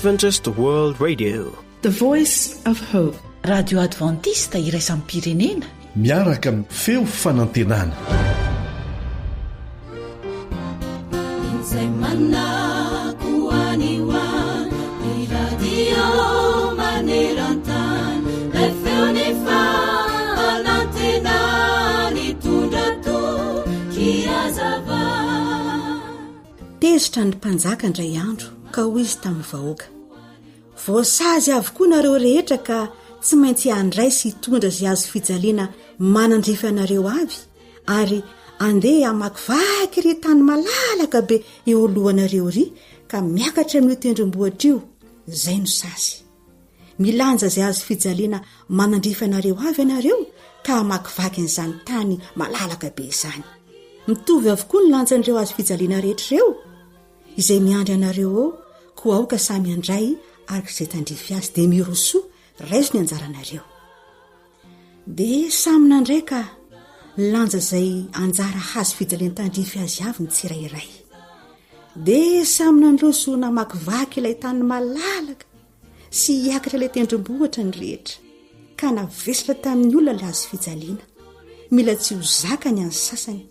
Adventist World Radio. The Voice of Hope. Radio Adventiste iraisam-pirenena. Miaraka amin'ny feo fanantenana. Izay manako any ho any, ny radio maneran-tany, ilay feon'ny fanantenana nitondra toky hazava. Tezitra ny mpanjaka indray andro ka hoy izy tamin'ny vahoaka, Voasazy avokoa nareo rehetra ka tsy maintsy handray sy hitondra izay hazo fijaliana manandrify anareo avy ary andeha hamakivaky iry tany malalaka be eo alohanareo iry ka miakatra amin'io tendrombohitra io, izay no sazy. Milanja izay hazo fijaliana manandrify anareo avy ianareo ka hamakivaky an'izany tany malalaka be izany. Mitovy avokoa ny lanjan'ireo hazo fijaliana rehetra ireo. Izay miandry anareo eo, koa aoka samy handray araka izay tandrify azy, dia mirosoa, raiso ny anjaranareo. Dia samy nandray ka nilanja izay anjara hazo fijaliana tandrify azy avy ny tsirairay. Dia samy nandroso namakivaky ilay tany malalaka sy hiakatra ilay tendrombohitra ny rehetra, ka navesatra tamin'ny olona ilay hazo fijaliana. Mila tsy ho zaka ny an'ny sasany.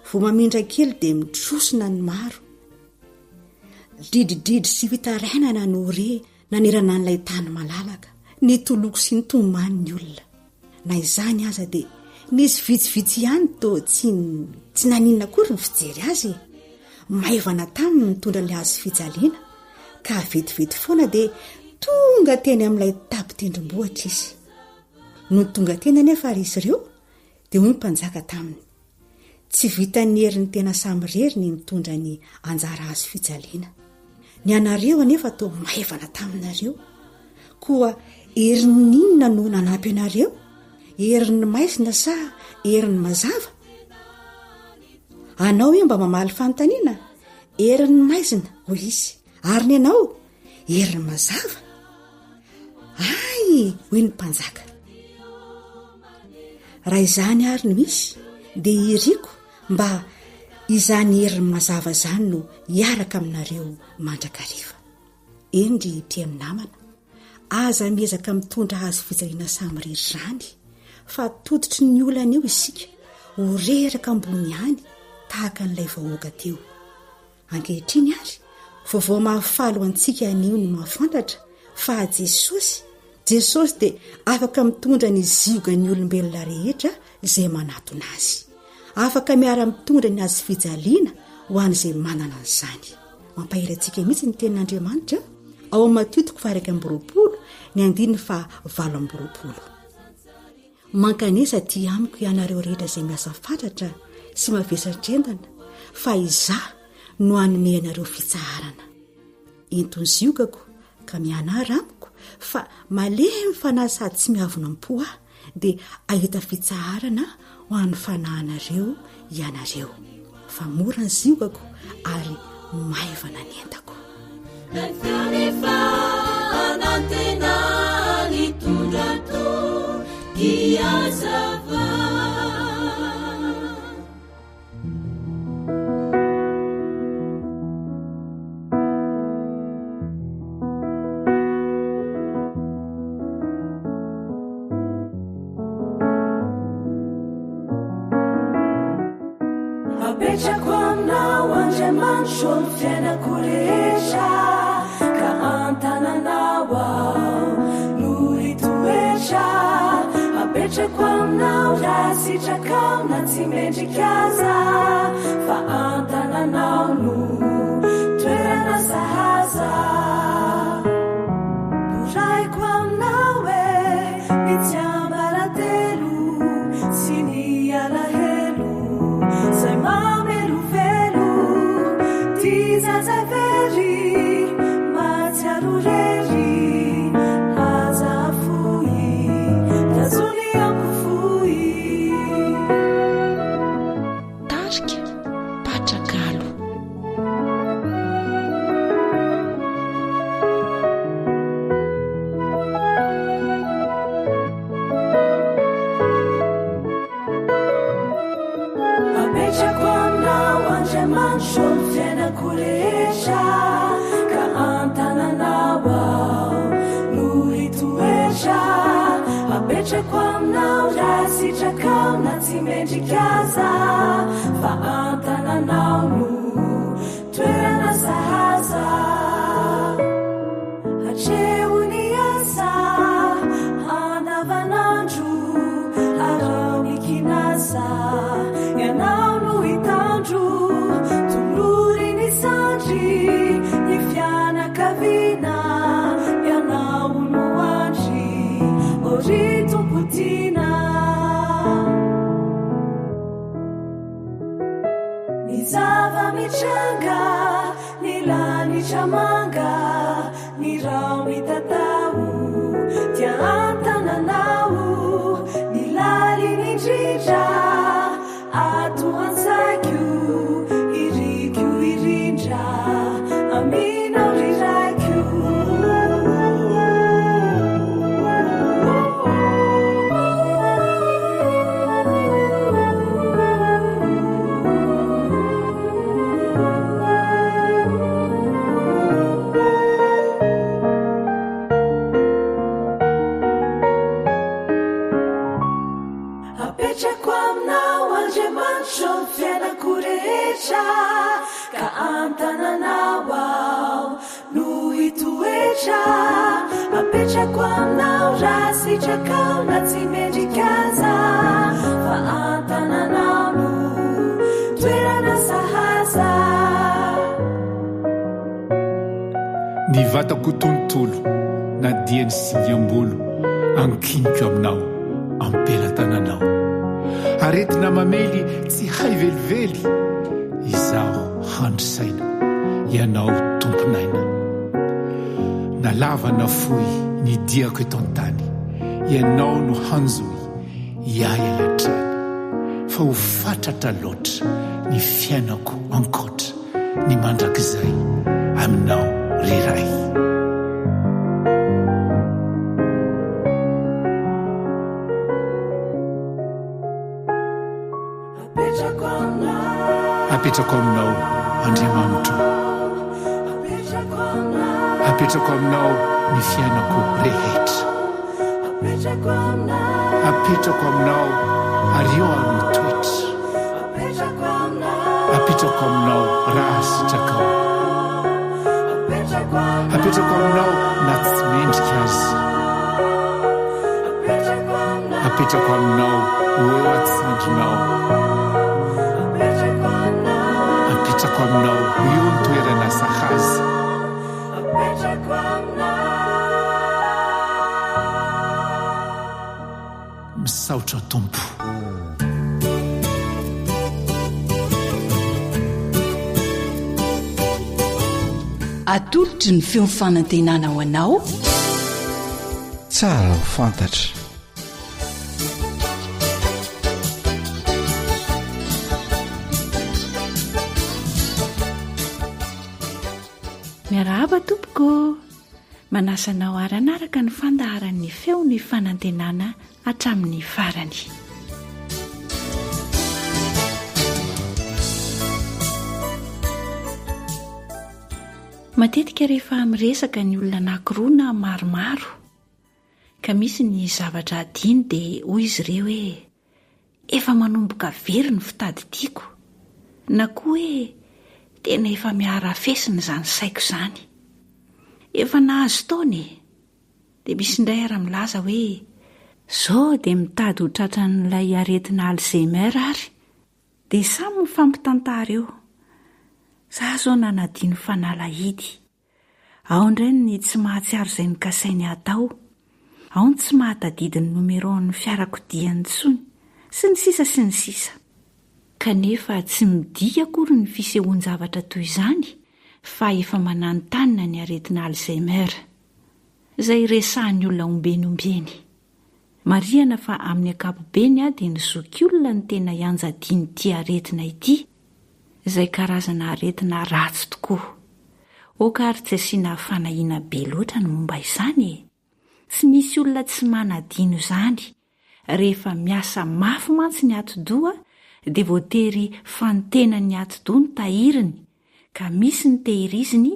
Vao mamindra kely dia mitrosona ny maro. Dridridridry sy fitarainana no re nanerana an'ilay tany malalaka, nitoloko sy nitomany ny olona. Na izany aza dia nisy vitsivitsy ihany toa tsy tsy naninona akory ny fijery azy e. Maivana taminy nitondra ilay hazo fijaliana ka vetivety foana dia tonga teny amin'ilay tampon-tendrombohitra izy. Nony tonga teny anefa ary izy ireo dia hoy ny mpanjaka taminy, Tsy vitan'ny herin'ny tena samirery ny mitondra ny anjara hazo fijaliana. Ny anareo anefa toa maivana taminareo. Koa herin'ny inona no nanampy anareo? Herin'ny maizina sa herin'ny mazava? Anao io mba mamaly fanontaniana? Herin'ny maizina, hoy izy. Ary ny anao? Herin'ny mazava? Ay! hoy ny mpanjaka. Raha izany ary no izy, dia iriko mba izany herin'ny mazava izany no hiaraka aminareo mandrakariva. Eny ry mpihaino namana, aza miezaka mitondra hazo fijaliana samirery izany, fa tototry ny olana eo isika, ho reraka ambony ihany tahaka an'ilay vahoaka teo. Ankehitriny àry, vaovao mahafaly ho antsika anio ny mahafantatra fa Jesosy, Jesosy dia afaka mitondra ny ziogan'ny olombelona rehetra izay manatona Azy. Afaka miara-mitondra ny hazofijaliana ho an'izay manana an'izany. Mampahery antsika mihitsy ny Tenin'Andriamanitra ao amin'ny Matio toko faha-21, ny andininy faha-28. Mankanesa aty amiko ianareo rehetra izay miasa fatratra sy mavesatr'entana, fa Izaho no hanome anareo fitsaharana. Ento ny ziogako ka mianara amiko, fa malemy fanahy sady tsy miavona am-po Aho, dia hahita fitsaharana ho an'ny fanahinareo ianareo. Fa mora ny ziogako ary maivana ny entako. Apetrako aminao Andriamanitro ny fiainako rehetra ka an-tananao aho no hitoetra. Apetrako aminao raha sitrakao na tsy mendrika aza fa an-tananao no toerana sahaza. Borahiko aminao e ny tsiambaratelo sy ny alahelo zay mamelovelo ty zaza very mahatsiaro rery aza afoy tazony ampofoy. Tarika Patrakalo. Apetrako aminao raha sitrakao na tsy mendrika aza fa an-tananao no toerana sahaza. Atreho ny asa andavanandro araho ny kinasa ianao no hitandro tolory ny sandry ny fianakaviana ianao no andry ô ry Tompo tiana. Ny zava-mitranga Ny lanitra manga, ny raho mitatao, dia an-tananao, ny laliny indrindra ato an-tsaiko, iriko hirindra aminao ry Raiko. Apetrako aminao Andriamanitro ny fiainako rehetra ka an-tananao aho no hitoetra. Apetrako aminao raha sitrakao na tsy mendrika aza fa an-tananao no toerana sahaza. Ny vatako tontolo na dia ny singam-bolo ankiniko aminao am-pelatananao. Aretina mamely tsy hay velively izaho handry saina ianao tompon'aina. Na lava na fohy ny diako eto an-tany ianao no hanjohy iahy ahy hatrany fa ho fatratra loatra ny fiainako ankoatra ny mandrakizay aminao ry Ray. Apetrako aminao Andriamanitro. Apetrako aminao ny fiainako rehetra. Apetrako aminao ary eo aho mitoetra. Apetrako aminao raha sitrakao. Apetrako aminao na tsy mendrika aza. Apetrako aminao ho eo an-tsandrinao. Apetrako aminao ho eo ny toerana sahaza. Misaotra Tompo. Atolotry ny feo fanantenana ho anao. Tsara ho fantatra. Miarahaba tompoko ô! Manasa anao haranaraka ny fandaharan'ny feon'ny fanantenana hatramin'ny farany. Matetika rehefa miresaka ny olona anankiroa na maromaro ka misy ny zavatra adino dia hoy izy ireo hoe efa manomboka very ny fitadidiako na koa hoe tena efa miharafesina izany saiko izany. Efa nahazo taona e! Dia misy indray ary milaza hoe zao dia mitady ho tratran'ilay aretina Alzheimer ary. Dia samy mifampitantara eo. Za zao nanadino fanalahidy. Ao indray ny tsy mahatsiaro izay nokasainy hatao. Ao ny tsy mahatadidy ny numéro-n'ny fiarakodiany intsony. Sy ny sisa sy ny sisa. Kanefa tsy midika akory ny fisehoan-javatra toy izany fa efa mananontanona ny aretina Alzheimer. Izay resahan'ny olona ombieny ombieny. Marihana fa amin'ny ankapobeny dia ny zokiolona no tena ianjadian'ity aretina ity, izay karazana aretina ratsy tokoa. Aoka ary tsy asiana fanahiana be loatra ny momba izany e! Tsy misy olona tsy manadino izany. Rehefa miasa mafy mantsy ny atidoha dia voatery fantenan'ny atidoha ny tahiriny ka misy ny tehiriziny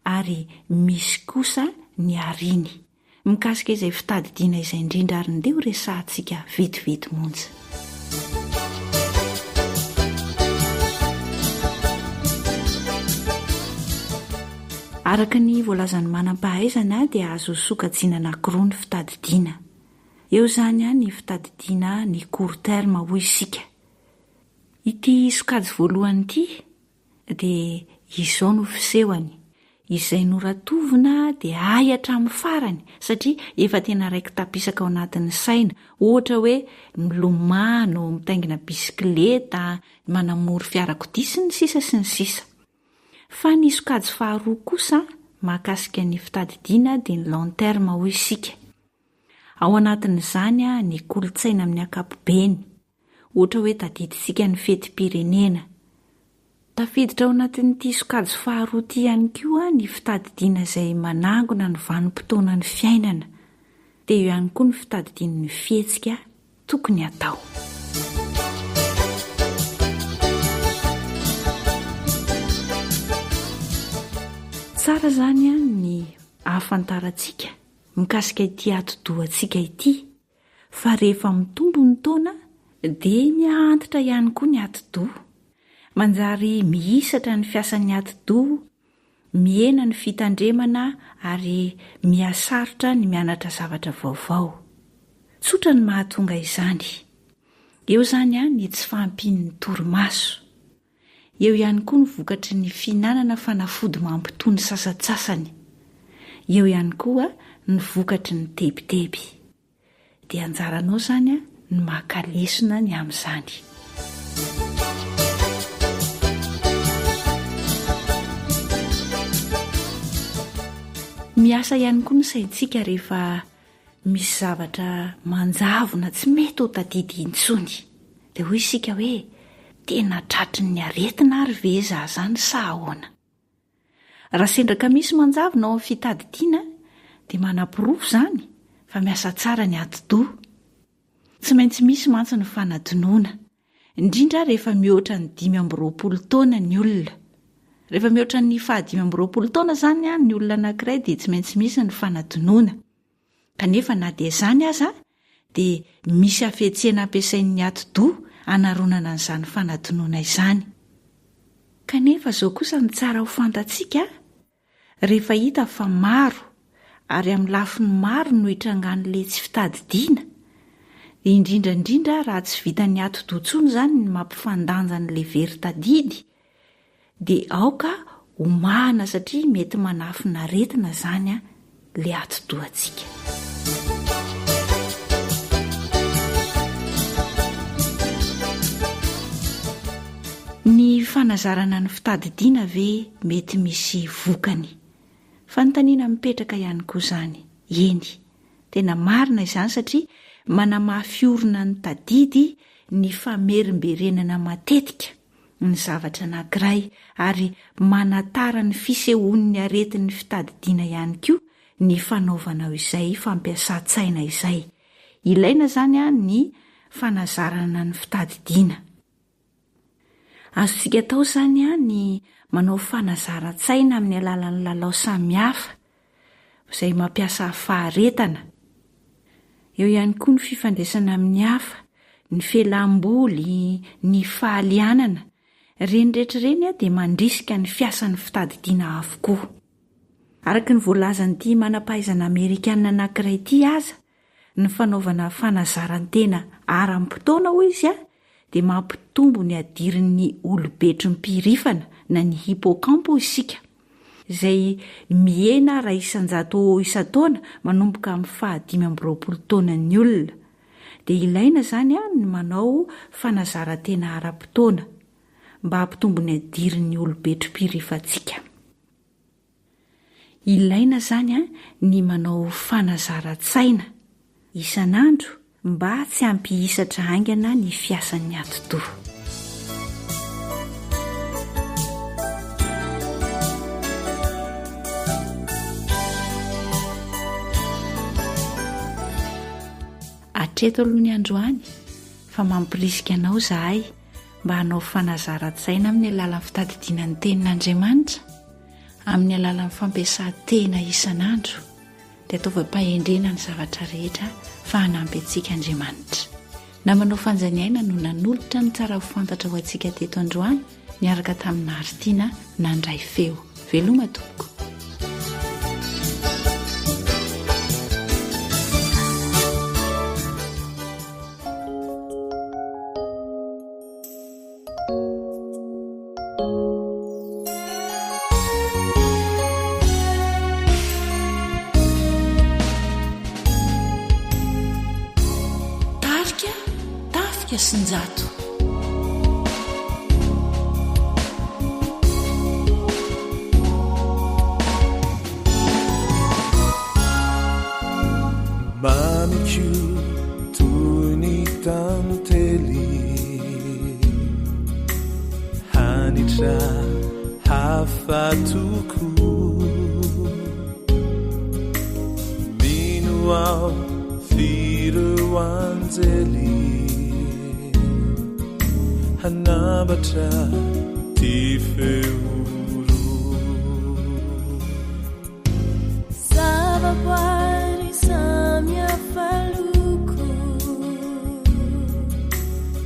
ary misy kosa ny ariany. Mikasika izay fitadidiana izay indrindra ary ndeha ho resahantsika vetivety monja. Araka ny voalazan'ny manam-pahaizana dia azo sokajiana anankiroa ny fitadidiana. Eo izany ny fitadidiana ny court terme hoy isika. Ity sokajy voalohany ity dia izao no fisehony, izay noratovina dia hay hatramin'ny farany satria efa tena raiki-tapisaka ao anatin'ny saina, ohatra hoe milomano, mitaingina bisikileta, manamory fiarakodia sy ny sisa sy ny sisa. Fa ny sokajy faharoa kosa mahakasika ny fitadidiana dia ny long terme hoy isika. Ao anatin'izany ny kolontsaina amin'ny ankapobeny, ohatra hoe tadidintsika ny fetim-pirenena. Tafiditra ao anatin'ity sokajy faharoa ity ihany koa ny fitadidiana izay manangona ny vanim-potoanan'ny fiainana. Dia eo ihany koa ny fitadidiana ny fihetsika tokony hatao. Tsara izany ny ahafantarantsika mikasika ity atidohantsika ity. Fa rehefa mitombo ny taona dia miha-antitra ihany koa ny atidoha. Manjary mihisatra ny fiasan'ny atidoha, mihena ny fitandremana ary miha-sarotra ny mianatra zavatra vaovao. Tsotra ny mahatonga izany. Eo izany ny tsy fahampian'ny torimaso. Eo ihany koa ny vokatry ny fihinanana fanafody mampitony sasantsasany. Eo ihany koa ny vokatry ny tebiteby. Dia anjaranao izany ny maka lesona ny amin'izany. Miasa ihany koa ny saintsika rehefa misy zavatra manjavona tsy mety ho tadidy intsony. Dia hoy isika hoe, tena tratry ny aretina ary ve za zany sa ahoana? Raha sendra ka misy manjavona ao amin'ny fitadidiana dia manaporofo izany fa miasa tsara ny atidoha. Tsy maintsy misy mantsy ny fanadinoana, indrindra rehefa mihoatra ny 25 taona ny olona. Rehefa mihoatra ny fahadimy amby roapolo taona izany ny olona anankiray dia tsy maintsy misy ny fanadinoana. Kanefa na dia izany aza dia misy hafetsena ampiasain'ny atidoha hanaronana an'izany fanadinoana izany. Kanefa izao kosa no tsara ho fantatsika, rehefa hita fa maro ary amin'ny lafiny maro no itrangan'ilay tsy fitadidiana, dia indrindra indrindra raha tsy vitan'ny atidoha intsony izany ny mampifandanja an'ilay very tadidy, dia aoka homahana satria mety manafina aretina izany le atidohantsika. Ny fanazarana ny fitadidiana ve mety misy vokany? Fanontaniana mipetraka ihany koa izany. Eny, tena marina izany satria manamafy orina ny tadidy ny famerimberenana matetika ny zavatra anankiray ary manatara ny fisehoan'ny aretin'ny fitadidiana ihany koa ny fanaovanao izay fampiasan-tsaina izay. Ilaina izany ny fanazarana ny fitadidiana. Azontsika atao izany ny manao fanazaran-tsaina amin'ny alalan'ny lalao samihafa izay mampiasa faharetana. Eo ihany koa ny fifandraisana amin'ny hafa, ny fialam-boly, ny fahalianana. Ireny rehetra ireny dia mandrisika ny fiasan'ny fitadidiana avokoa. Araka ny voalazan'ity manam-pahaizana amerikana anankiray ity aza, ny fanaovana fanazaran-tena ara-potoana, hoy izy, dia mampitombo ny hadirin'ny olobetrim-pirifana na ny hippocampe hoy isika, izay mihena iray isan-jato isan-taona manomboka amin'ny fahadimy amby roapolo taonan'ny olona. Dia ilaina izany ny manao fanazaran-tena ara-potoana mba hampitombo ny hadirin'ny olobetrim-pirifantsika. Ilaina izany ny manao fanazaran-tsaina isan'andro mba tsy hampihisatra haingana ny fiasan'ny atidoha. Hatreto aloha ny androany fa mampirisika anao izahay mba hanao fanazaran-tsaina amin'ny alalan'ny fitadidiana ny tenin'Andriamanitra amin'ny alalan'ny fampiasan-tena isan'andro. dia ataovy am-pahendrena ny zavatra rehetra fa hanampy antsika Andriamanitra. Namanao Fanjaniaina no nanolotra ny tsara ho fantatra ho antsika teto androany niaraka tamin'i Naritina nandray feo. Veloma tompoko. Tarika Tafika sy Njato. Mamiko toy ny tantely Hanitra hafa tokoa Mino aho f'ireo anjely Hanambatra ty feo roa. Zavaboary samy hafa loko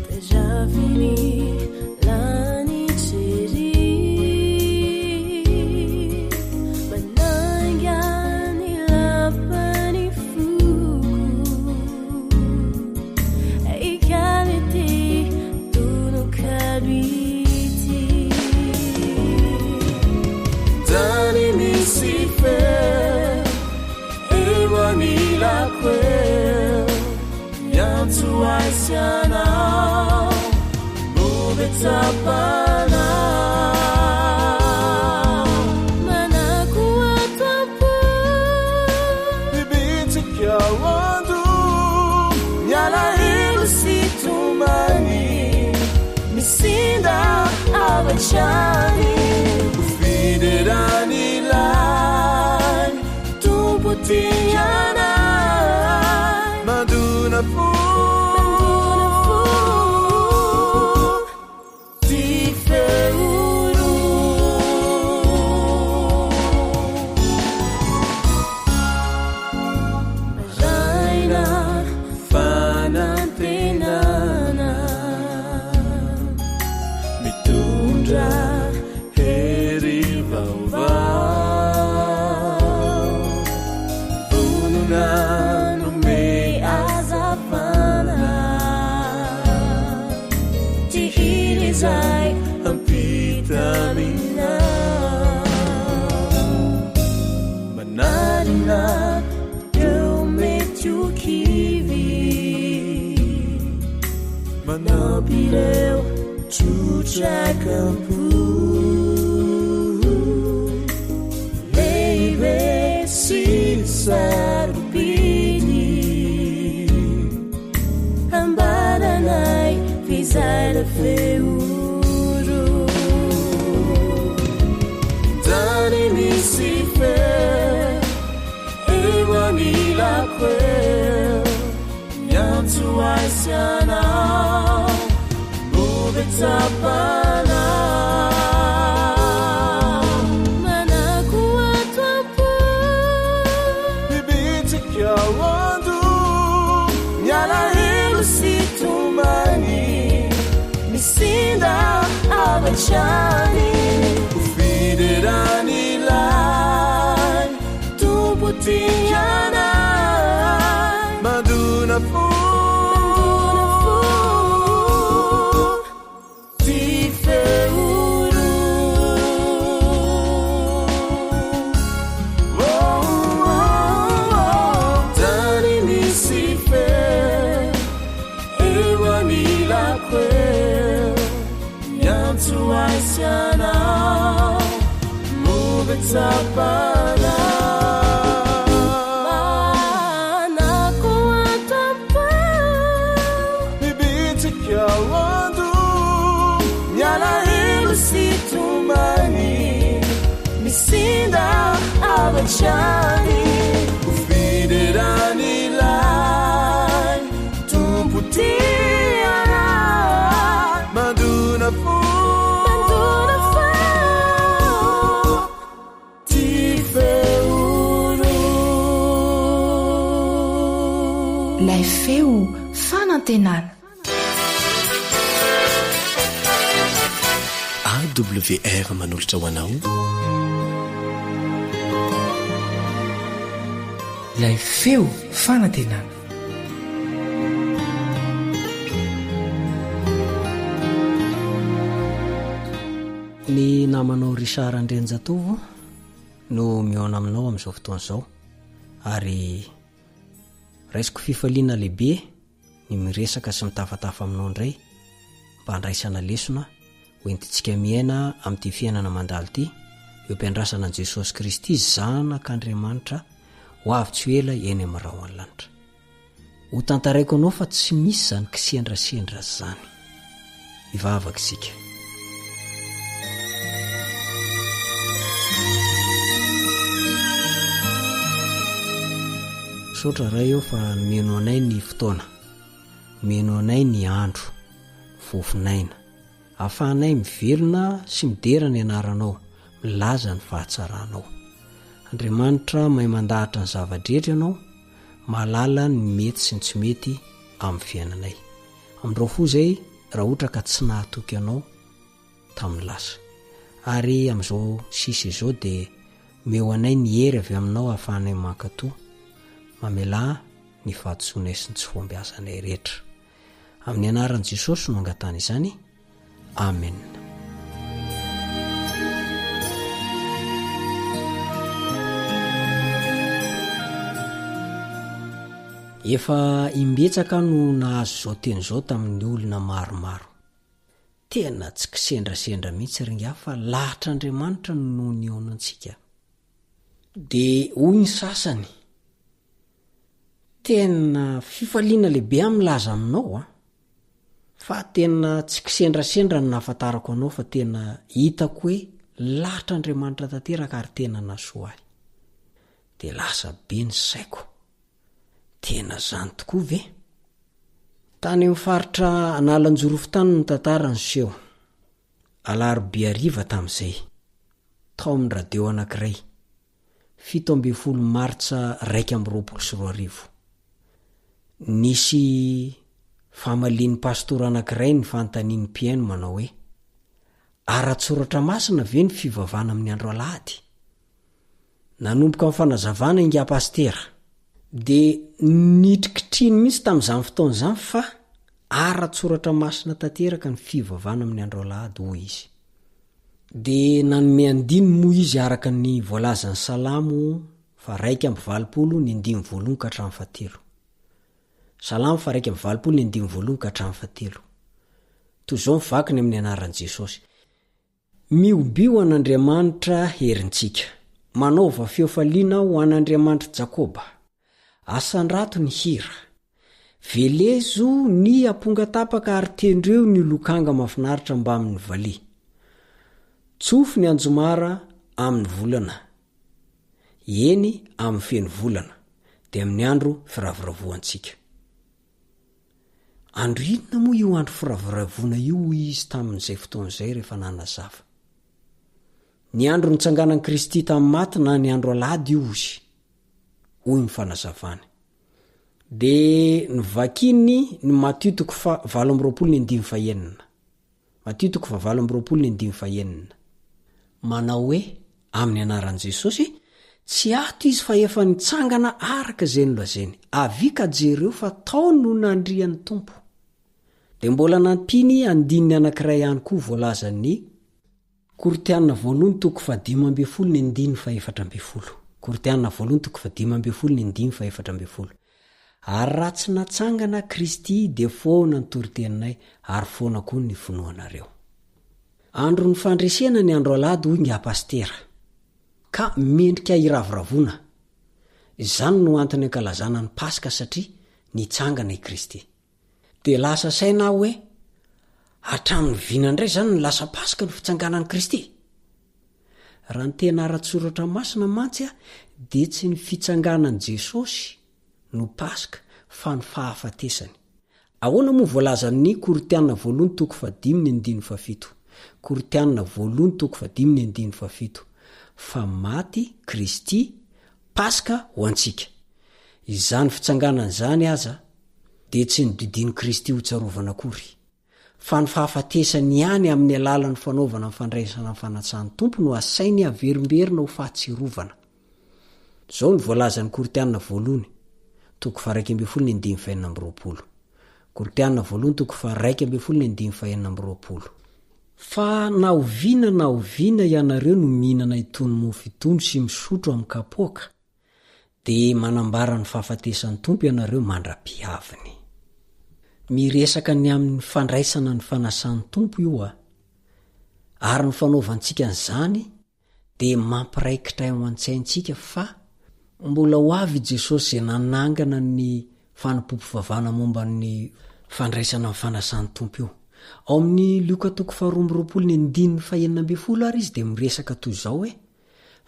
Déjà fini lanitra ery Manainga ny lapan'ny foko Ikala ity tononkalo ity Tany misy feo eo anilako eo Miantso ahy sy anao Moa ve tsapanao Manako ato am-po Bibitsika ao an-doha Ny alahelo sy tomany Misinda avy hatrany Ho fideran'ilay Tompo tia anay Mandona fo Mandona fo Ty feo roa Maraina fanantenana Mitondra hery vaovao Vonona hanome hazavana Ty hira izay hampita aminao Manarina Eo mety ho kivy Manampy ireo trotraka am-po Lehibe sy sarobidy Ambaranay f'izay feo roa Tany misy feo eo anilako eo Miantso ahy sy anao Moa ve tsapanao Manako ato am-po Mibitsika ao an-doha Ny alahelo sy tomany Misinda avy hatrany Ho fideran'ilay Tompo tia anay Mandona fo Mandona fo Ty feo roa Oh, oh, oh. Tany misy feo eo anilako eo Miantso ahy sy anao Moa ve tsapanao Manako ato am-po Mibitsika ao an-doha Ny alahelo sy tomany Misinda avy hatrany Ho fideran'ilay Tompo tia anay Mandona fo Mandona fo Ty feo roa. Feo fanantenana. AWR manolotra ho anao. Ilay feo fanantenana. Ny namanao Richard Andrianjatovo no mihaona aminao amin'izao fotoana izao ary raisiko fifaliana lehibe ny miresaka sy mitafatafa aminao indray mba handraisana lesona ho entintsika miaina amin'ity fiainana mandalo ity eo am-piandrasana an'i Jesosy Kristy Zanak'Andriamanitra ho avy tsy ho ela eny amin'ny rahon'ny lanitra. Ho tantaraiko anao fa tsy misy izany kisendrasendra izany. Hivavaka isika. Misaotra Ray ô fa nomeno anay ny fotoana, nomeno anay ny andro, vofon'aina. Ahafahanay mivelona sy midera ny anaranao, milaza ny fahatsaranao. Andriamanitra mahay mandahatra ny zava-drehetra ianao, mahalala ny mety sy ny tsy mety amin'ny fiainanay. Amindrao fo izay raha ohatra ka tsy nahatoky anao tamin'ny lasa. Ary amin'izao sisa izao dia omeo anay ny hery avy aminao ahafahanay mankatò, mamelà ny fahadisoanay sy ny tsy fahombiazanay rehetra. Amin'ny anaran'i Jesosy no angatahana izany. Amen. Efa imbetsaka aho no nahazo izao teny izao tamin'ny olona maromaro. Tena tsy kisendrasendra mihitsy ry ingahy fa lahatr'Andriamanitra no nihaonantsika. Dia hoy ny sasany, Tena fifaliana lehibe aho milaza aminao an! Fa tena tsy kisendrasendra no nahafantarako anao fa tena hitako hoe lahatr'Andriamanitra tanteraka ary tena nahasoa ahy. Dia lasa be ny saiko. Tena zany tokoa ve? Tany amin'ny faritra Analanjirofo tany ny tantara niseho. Alarobia hariva tamin'izay. Tao amin'ny radio anankiray. 17 martsa 2021. Nisy famalian'ny pastora anankiray ny fanontanian'ny mpihaino manao hoe, Ara-tsoratra masina ve ny fivavahana amin'ny andro alahady? Nanomboka ny fanazavana ingahy pasitera. Dia nitrikitriny mihitsy tamin'izany fotoana izany fa ara-tsoratra masina tanteraka ny fivavahana amin'ny andro alahady, hoy izy. Dia nanome andininy moa izy araka ny voalazan'ny Salamo faha 81 ny andininy voalohany ka hatramin'ny fahatelo. Salamo faha 81 ny andininy voalohany ka hatramin'ny fahatelo. Toy izao ny vakiny amin'ny anaran'i Jesosy. Mihobiho an'Andriamanitra herintsika. Manaova feofaliana ho an'Andriamanitr'i Jakoba. Asandrato ny hira. Velezo ny ampongatapaka ary tendreo ny lokanga mahafinaritra mbamin'ny valiha. Tsofy ny anjomara amin'ny volana, eny amin'ny feno volana, dia amin'ny andro firavoravoantsika. Andro inona moa io andro firavoravoana io hoy izy tamin'izay fotoana izay rehefa nanazava. Ny andro nitsanganan'i Kristy tamin'ny maty na ny andro alahady io hozy, hoy ny fanazavany. Dia novakiny ny Matio toko faha 28 ny andininy fahenina. Matio toko faha 28 ny andininy fahenina. Manao hoe, Amin'ny anaran'i Jesosy, tsy ato izy fa efa nitsangana araka izay nolazainy. Avia ka jereo fa tao no nandrian'ny Tompo. Dia mbola nampiany andininy anankiray ihany koa voalazan'ny Korintiana voalohany toko faha-15 ny andininy faha-14. Korintiana voalohany toko faha-15 ny andininy faha-14. Ary raha tsy natsangana Kristy dia foana ny toriteninay ary foana koa ny finoanareo. Andron'ny fandresena ny andro alahady hoy Ingahy Pasitera. Ka mendrika hiravoravoana. Izany no antony ankalazana ny Paska satria nitsangana i Kristy. Dia lasa saina aho hoe, hatramin'ny vina indray izany no lasa Paska ny fitsanganan'i Kristy? Raha ny tena ara-tsoratra masina mantsy dia tsy ny fitsanganan'i Jesosy no Paska fa ny fahafatesany. Ahoana moa voalazan'ny Korintiana voalohany toko fahadimy ny andininy fahafito? Korintiana voalohany toko fahadimy ny andininy fahafito fa maty Kristy Paska ho antsika. Izany fitsanganana izany aza. dia tsy nodidian'i Kristy hotsarovana akory, fa ny fahafatesany ihany amin'ny alalan'ny fanaovana ny fandraisana ny fanatsahan'ny Tompo no asainy averimberina ho fahatsiarovana. Izao no voalazan'ny Korintiana voalohony, toko faha-11 ny andininy faha-26. Korintiana voalohony toko faha-11 ny andininy faha-26. Fa na oviana na oviana ianareo no mihinana itony mofo itony sy misotro amin'ny kapoaka, dia manambara ny fahafatesan'ny Tompo ianareo mandra-pihaviny. Miresaka ny amin'ny fandraisana ny fanasan'ny Tompo io a! Ary ny fanaovantsika an'izany dia mampiraikitra ao an-tsaintsika fa mbola ho avy i Jesosy izay nanangana ny fanompoam-pivavahana momba ny fandraisana ny fanasan'ny Tompo io. Ao amin'ny Lioka toko faharoa amby roapolo ny andininy fahenina ambin'ny folo ary izy dia miresaka toy izao hoe,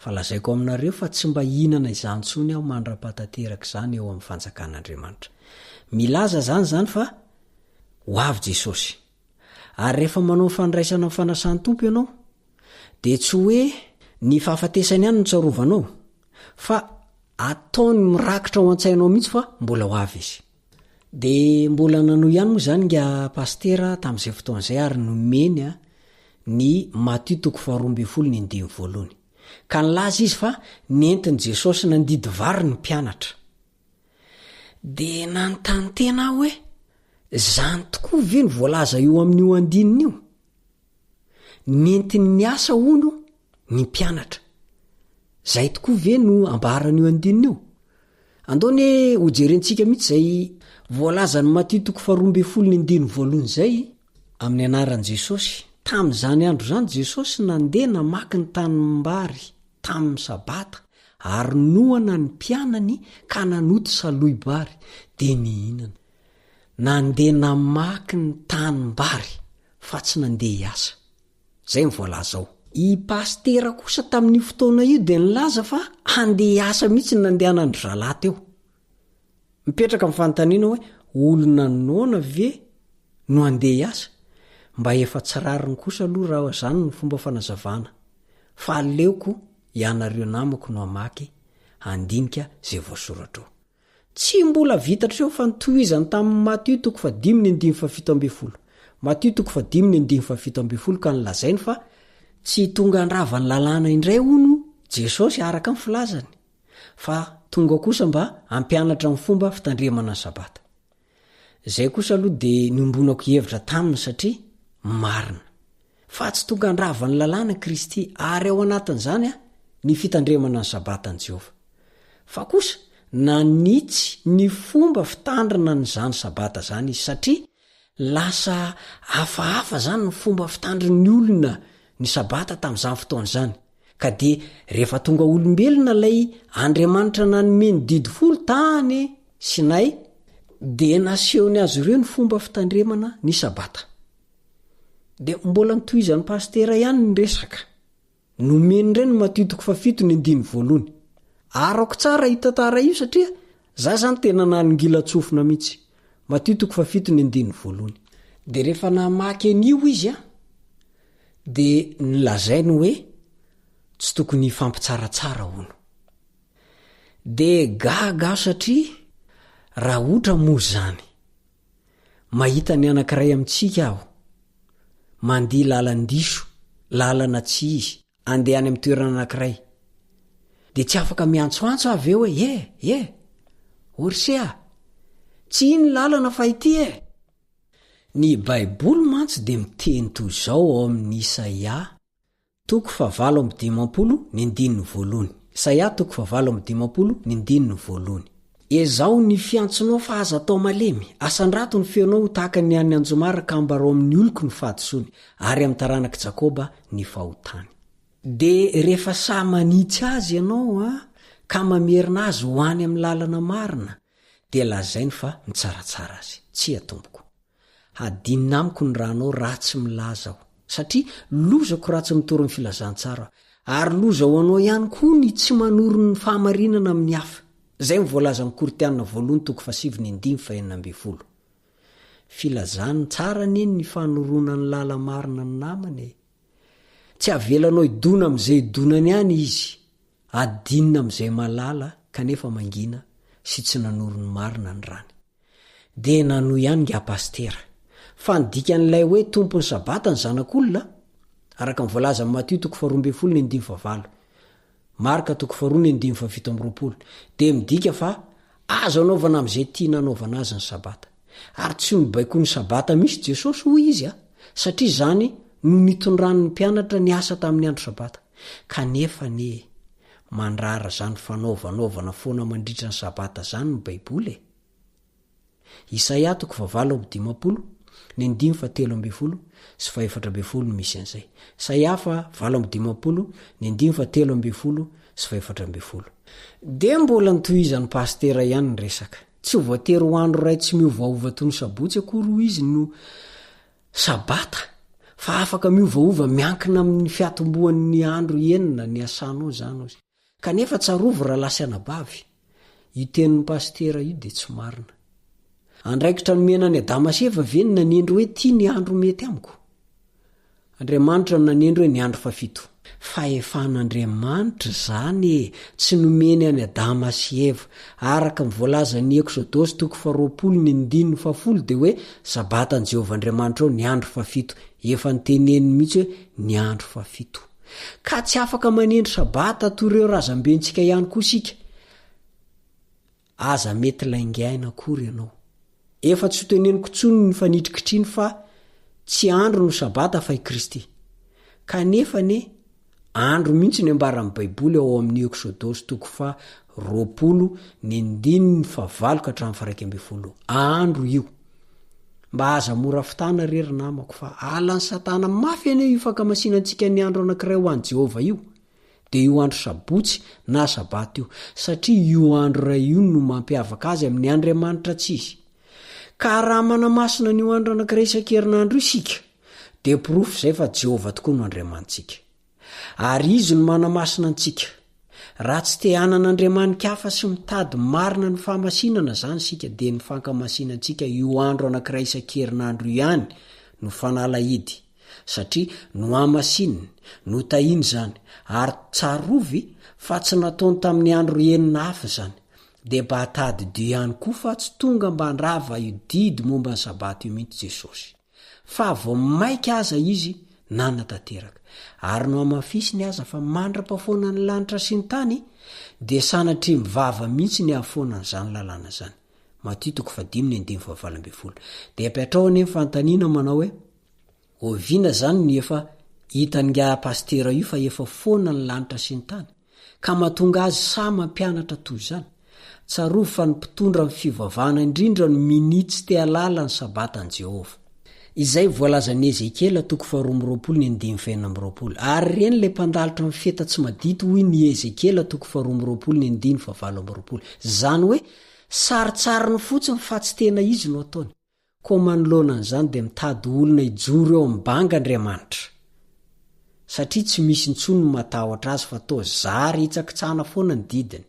Fa lazaiko aminareo fa tsy mba hihinana izany intsony aho mandra-pahatanteraka izany eo amin'ny fanjakan'Andriamanitra. Milaza izany izany fa ho avy Jesosy. Ary rehefa manao ny fandraisana ny fanasan'ny Tompo ianao, dia tsy hoe ny fahafatesany ihany no tsarovanao, fa ataony mirakitra ao an-tsainao mihitsy fa mbola ho avy izy. Dia mbola nanohy ihany moa izany nga pasitera tamin'izay fotoana izay ary nomeny ny Matio toko faharoa ambin'ny folo ny andininy voalohany. Ka nilaza izy fa nentin'i Jesosy nandidy vary ny mpianatra. Dia nanontany tena aho hoe, izany tokoa ve no voalaza eo amin'io andininy io? Nentiny niasa hono ny mpianatra. Zay tokoa ve no ambaran'io andininy io? Andao anie hojerentsika mihitsy izay voalazan'i Matio toko faharoa ambin'ny folo ny andininy voalohany izay, amin'ny anaran'i Jesosy. Tamin'izany andro izany Jesosy nandeha namaky ny tanimbary tamin'ny sabata ary noana ny mpianany ka nanoto salohi-bary dia nihinana. Nandeha namaky ny tanimbary fa tsy nandeha hiasa. Izay no voalaza ao. I Pasitera kosa tamin'io fotoana io dia nilaza fa handeha hiasa mihitsy ny nandehanan-dry zalahy teo. Mipetraka ny fanontaniana hoe olona noana ve no handeha hiasa? Mba efa tsy rariny kosa aloha raha izany ny fomba fanazavana. Fa aleoko ianareo namako no hamaky handinika izay voasoratra ao. Tsy mbola vita hatreo fa notohizany tamin'ny Matio toko fahadimy ny andininy fahafito ambin'ny folo. Matio toko fahadimy ny andininy fahafito ambin'ny folo ka nolazainy fa tsy tonga handrava ny lalàna indray hono Jesosy araka ny filazany fa tonga kosa mba hampianatra ny fomba fitandremana ny sabata. Izay kosa aloha dia niombonako hevitra taminy satria marina. Fa tsy tonga handrava ny lalàna Kristy ary ao anatin'izany ny fitandremana ny Sabatan'i Jehovah. Fa kosa nanitsy ny fomba fitandrina an'izany Sabata izany izy satria lasa hafahafa izany ny fomba fitandrin'ny olona ny Sabata tamin'izany fotoana izany. Ka dia rehefa tonga olombelona ilay Andriamanitra nanome ny didy folo tany Sinay dia nasehony azy ireo ny fomba fitandremana ny Sabata. Dia mbola notohizan'ny pasitera ihany ny resaka. Nomeny indray ny Matio toko fahafito ny andininy voalohany. Arako tsara io tantara io satria za zany tena nanongilan-tsofina mihitsy. Matio toko fahafito ny andininy voalohany. Dia rehefa namaky an'io izy an, dia nolazainy hoe tsy tokony hifampitsaratsara hono. Dia gaga aho satria raha otra moa izany. Mahita ny anankiray amintsika aho, mandia lalan-diso, lalana tsy izy, andeha any amin'ny toerana anankiray. Dia tsy afaka miantsoantso aho avy eo hoe, E! E! Orse a! Tsy iny ny lalana fa ity e! Ny Baiboly mantsy dia miteny toy izao ao amin'ny Isaia Toko fahavalo amby dimampolo ny andininy voalohany. Isaia toko fahavalo amby dimampolo ny andininy voalohany. Ezaho ny fiantsonao fa aza atao malemy, asandrato ny feonao ho tahaka ny an'ny anjomara ka ambarao amin'ny oloko ny fahadisoany, ary amin'ny taranak'i Jakoba ny fahotany. Dia rehefa sahy manitsy azy ianao an, ka mamerina azy ho any amin'ny lalana marina, dia lazainy fa mitsaratsara azy. Tsia, tompoko. Hadinina amiko ny ranao raha tsy milaza aho, satria lozako raha tsy mitory ny filazantsara aho, ary loza ho anao ihany koa ny tsy manoro ny fahamarinana amin'ny hafa. Izay no voalazan'ny Korintiana voalohany toko fahasivy ny andininy fahenina ambin'ny folo. Filazany tsara anie ny fanoroana ny lala-marina ny namana e! Tsy avelanao hidona amin'izay hidonany any izy, adinina amin'izay malala kanefa mangina sy tsy nanoro ny marina ny rany. Dia nanohy ihany ingahy pasitera. Fa ny dikan'ilay hoe Tompon'ny Sabata ny Zanak'olona, araka ny voalazan'i Matio toko faharoa ambin'ny folo ny andininy fahavalo, Marka toko faharoa ny andininy fahafito amby roapolo, dia midika fa azo anaovana amin'izay tiana anaovana azy ny Sabata. Ary tsy nobaikoin'ny Sabata mihitsy Jesosy, hoy izy, satria izany no nitondrany ny mpianatra niasa tamin'ny andro Sabata. Kanefa anie, mandrara izany fanaovanaovana foana mandritra ny Sabata izany ny Baiboly e! Isaia toko fahavalo amby dimampolo, ny andininy fahatelo ambin'ny folo sy fahefatra ambin'ny folo no misy an'izay. Isaia faha 58, ny andininy fahatelo ambin'ny folo sy fahefatra ambin'ny folo. Dia mbola notohizan'ny pasitera ihany ny resaka. Tsy voatery ho andro iray tsy miovaova toy ny sabotsy akory hoy izy no sabata, fa afaka miovaova miankina amin'ny fiatombohan'ny andro enina niasanao izany hoy izy. Kanefa tsarovy rahalahy sy anabavy, io tenin'ny pasitera io dia tsy marina. Andraikitra nomena an'i Adama sy Eva ve ny nanendry hoe ty ny andro mety amiko? Andriamanitra no nanendry hoe ny andro fahafito. Fahefan'Andriamanitra izany e, tsy nomeny an'i Adama sy Eva. Araka ny voalazan'ny Eksodosy toko faharoapolo ny andininy fahafolo dia hoe Sabatan'i Jehovah Andriamanitrao ny andro fahafito. Efa noteneniny mihitsy hoe ny andro fahafito. Ka tsy afaka manendry sabata toy ireo razambentsika ihany koa isika. Aza mety laingaina akory ianao. Efa tsy hoteneniko intsony ny fanitrikitriny fa tsy andro no sabata fa i Kristy. Kanefa anie, andro mihitsy ny ambaran'ny Baiboly ao amin'ny Eksodosy toko faha 20 ny andininy fahavalo ka hatramin'ny faha 11. Andro io. Mba aza mora fitana re ry namako fa alan'i satana mafy anie io fankamasinantsika ny andro anankiray ho an'i Jehovah io, dia io andro sabotsy na sabata io, satria io andro iray io no mampiavaka azy amin'ny andriamanitra tsy izy. Ka raha manamasina an'io andro anankiray isan-kerinandro io isika, dia porofo izay fa Jehovah tokoa no Andriamanitsika. Ary Izy no manamasina antsika. Raha tsy te hanana andriamani-kafa sy mitady marina ny fahamasinana izany isika dia ny fankamasinantsika io andro anankiray isan-kerinandro io ihany no fanalahidy satria nohamasininy, notahiny izany ary tsarovy fa tsy nataony tamin'ny andro enina hafa izany. Dia mba tadidio ihany koa fa tsy tonga mba handrava io didy momba ny sabata io mihitsy Jesosy. fa vao maika aza izy nanatanteraka. Ary nohamafisiny aza fa mandra-pahafoana ny lanitra sy ny tany, dia sanatria mivava mihitsy ny hahafoana an'izany lalàna izany. Matio toko fahadimy ny andininy fahavalo ambin'ny folo. Dia apetraho anie ny fanontaniana manao hoe, oviana izany no efa hitan'ingahy pasitera io fa efa foana ny lanitra sy ny tany? Ka mahatonga azy sahy mampianatra toy izany? Tsarovy fa ny mpitondra ny fivavahana indrindra no minia tsy te hahalala ny Sabatan'i Jehovah. Izay voalazan'i Ezekiela toko faharoa amby roapolo ny andininy fahenina amby roapolo. Ary ireny ilay mpandalotra amin'ny feta tsy madity hoy ny Ezekiela toko faharoa amby roapolo ny andininy fahavalo amby roapolo. Izany hoe sarintsariny fotsiny fa tsy tena izy no ataony. Koa manoloana an'izany dia mitady olona hijoro eo amin'ny banga Andriamanitra. Satria tsy misy intsony ny matahotra Azy fa toa zary hitsakitsahana foana ny didiny.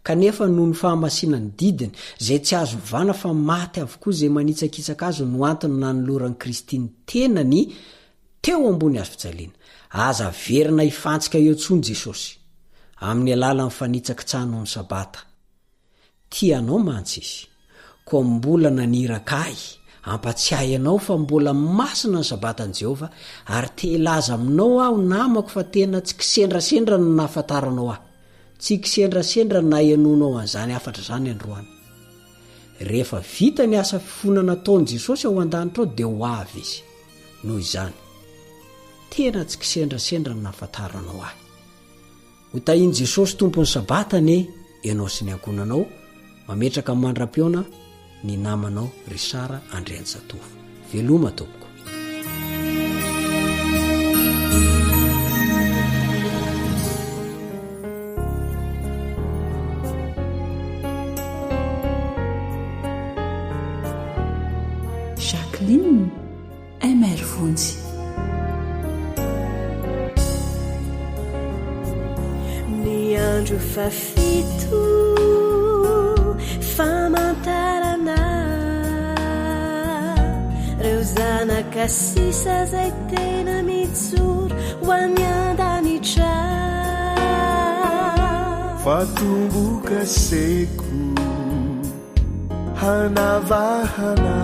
Kanefa noho ny fahamasinan'ny didiny, izay tsy azo ovana fa maty avokoa izay manitsakitsaka Azy no antony nanoloran'i Kristy ny tenany teo ambony hazofijaliana. Aza averina hifantsika eo intsony Jesosy, amin'ny alalan'ny fanitsakitsahanao ny Sabata. Tia anao mantsy izy. Koa mbola naniraka ahy hampatsiahy anao fa mbola masina ny Sabatan'i Jehovah, ary te hilaza aminao aho namako fa tena tsy kisendrasendra no nahafantaranao ahy. Tsy kisendrasendra no nahenoanao an'izany hafatra izany androany. Rehefa vita ny asa fifonana ataon'i Jesosy ao an-danitra ao dia ho avy izy. Noho izany, tena tsy kisendrasendra no nahafantaranao ahy. Ho tahin'i Jesosy Tompon'ny Sabata anie ianao sy ny ankohonanao, mametraka mandra-pihaona ny namanao Richard Andrianjatovo. Veloma tompoko. Jacqueline MR Vonjy. Ny andro fahafito famantarana reo zanaka sisa zay tena mijoro ho any an-danitra. Fa tomboka seko. Hanavahana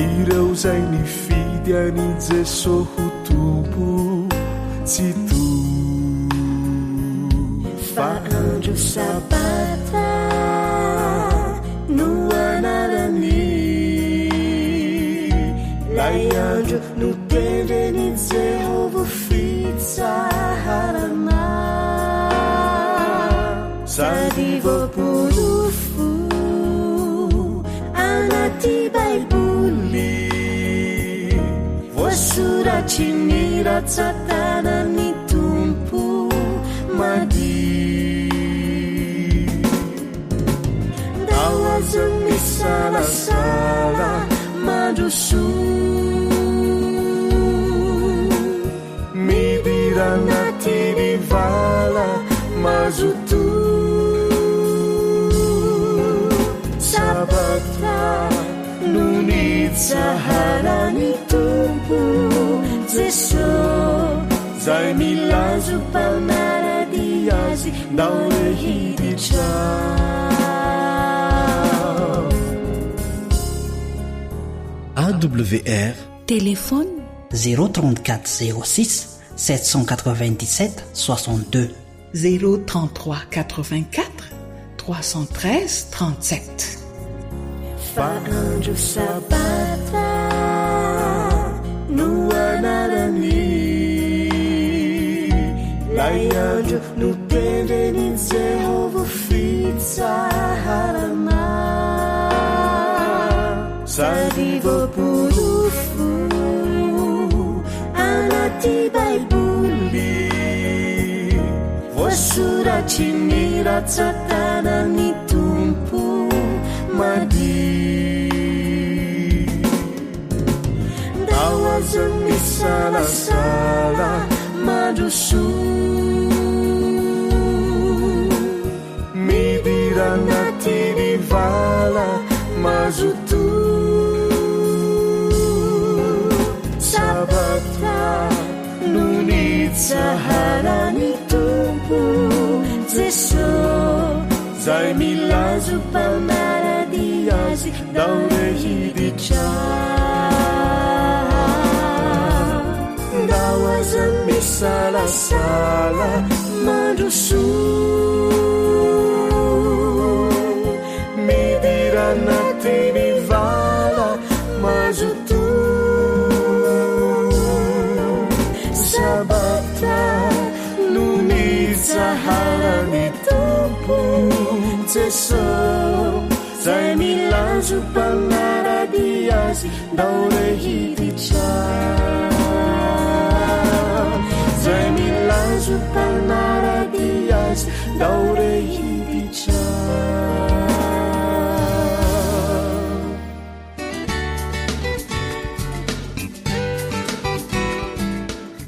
ireo izay nifidy an'i Jeso ho Tompo Tsitoha. Fa andro sabata no anarany, 'lay andro notendren'i Jehovah ho fitsaharana. Sady voaporofo anaty Baiboly, voasoratry ny ratsan-tanan'ny Tompo madio. Ndao aza misalasala mandrosoa. Midira anaty ny vala mazotoa. Sabata no nitsaharan'ny Tompo Jeso, Zay milaza ho mpanara-dia Azy, ndao re hiditra. AWR. Téléphone. 034 06 797 62. 033 84 313 37. Fa andro sabata no anarany, 'lay andro notendren'i Jehovah ho fitsaharana. Sady voaporofo anaty Baiboly, voasoratry ny ratsan-tanan'ny Tompo madio. Ndao aza misalasala mandrosoa. Midira anaty ny vala mazotoa. Sabata no nitsaharan'ny Tompo Jeso, Zay milaza ho mpanara-dia Azy, ndao re hiditra. Ndao aza misalasala mandrosoa. Midira anaty ny vala mazotoa. Sabata no nitsaharan'ny Tompo Jeso, Zay milaza ho mpanara-dia Azy, ndao re hiditra. Zay milaza ho mpanara-dia Azy, ndao re hiditra.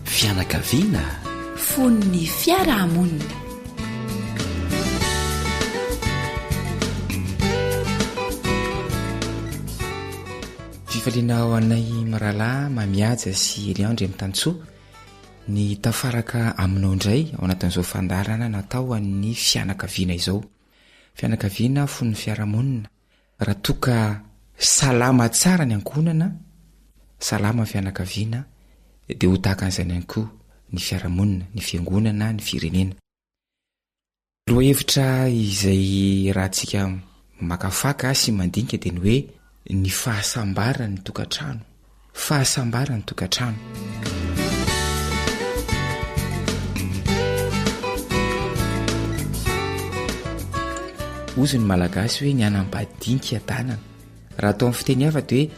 Fianakaviana. Fon'ny fiarahamonina. Fifaliana ho anay mirahalahy Mamihaja sy Elian Andriamitansoa ny tafaraka aminao indray ao anatin'izao fandaharana natao ho an'ny fianakaviana izao. Fianakaviana fon'ny fiarahamonina. Raha toa ka salama tsara ny ankohonana, salama ny fianakaviana, dia ho tahaka an'izany ihany koa ny fiarahamonina, ny fiangonana, ny firenena. Lohahevitra izay rahantsika makafaka sy mandinika dia ny hoe ny fahasambaran'ny tokantrano. Fahasambaran'ny tokantrano. Hozy ny Malagasy hoe ny hanambadian-kiadanana. Raha atao amin'ny fiteny hafa dia hoe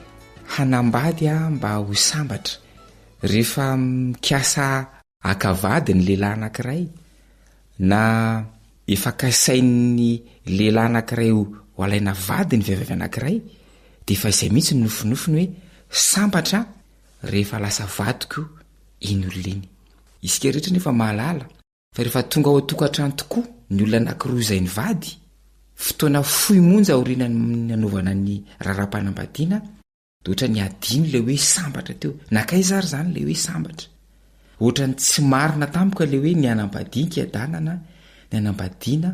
hanambady aho mba ho sambatra. Rehefa mikasa haka vady ny lehilahy anankiray na efa kasain'ny lehilahy anankiray ho alaina vady ny vehivavy anankiray dia efa izay mihitsy ny nofinofiny hoe sambatra rehefa lasa vadiko iny olona iny. Isika rehetra nefa mahalala fa rehefa tonga ao an-tokantrano tokoa ny olona anankiroa izay nivady, fotoana fohy monja aorianan'ny nanaovana ny raharaham-panambadiana De ohatran'ny adino ilay hoe sambatra teo. Nankaiza ary izany ilay hoe sambatra? Ohatran'ny tsy marina tampoka ilay hoe ny hanambadian-kiadanana, ny hanambadiana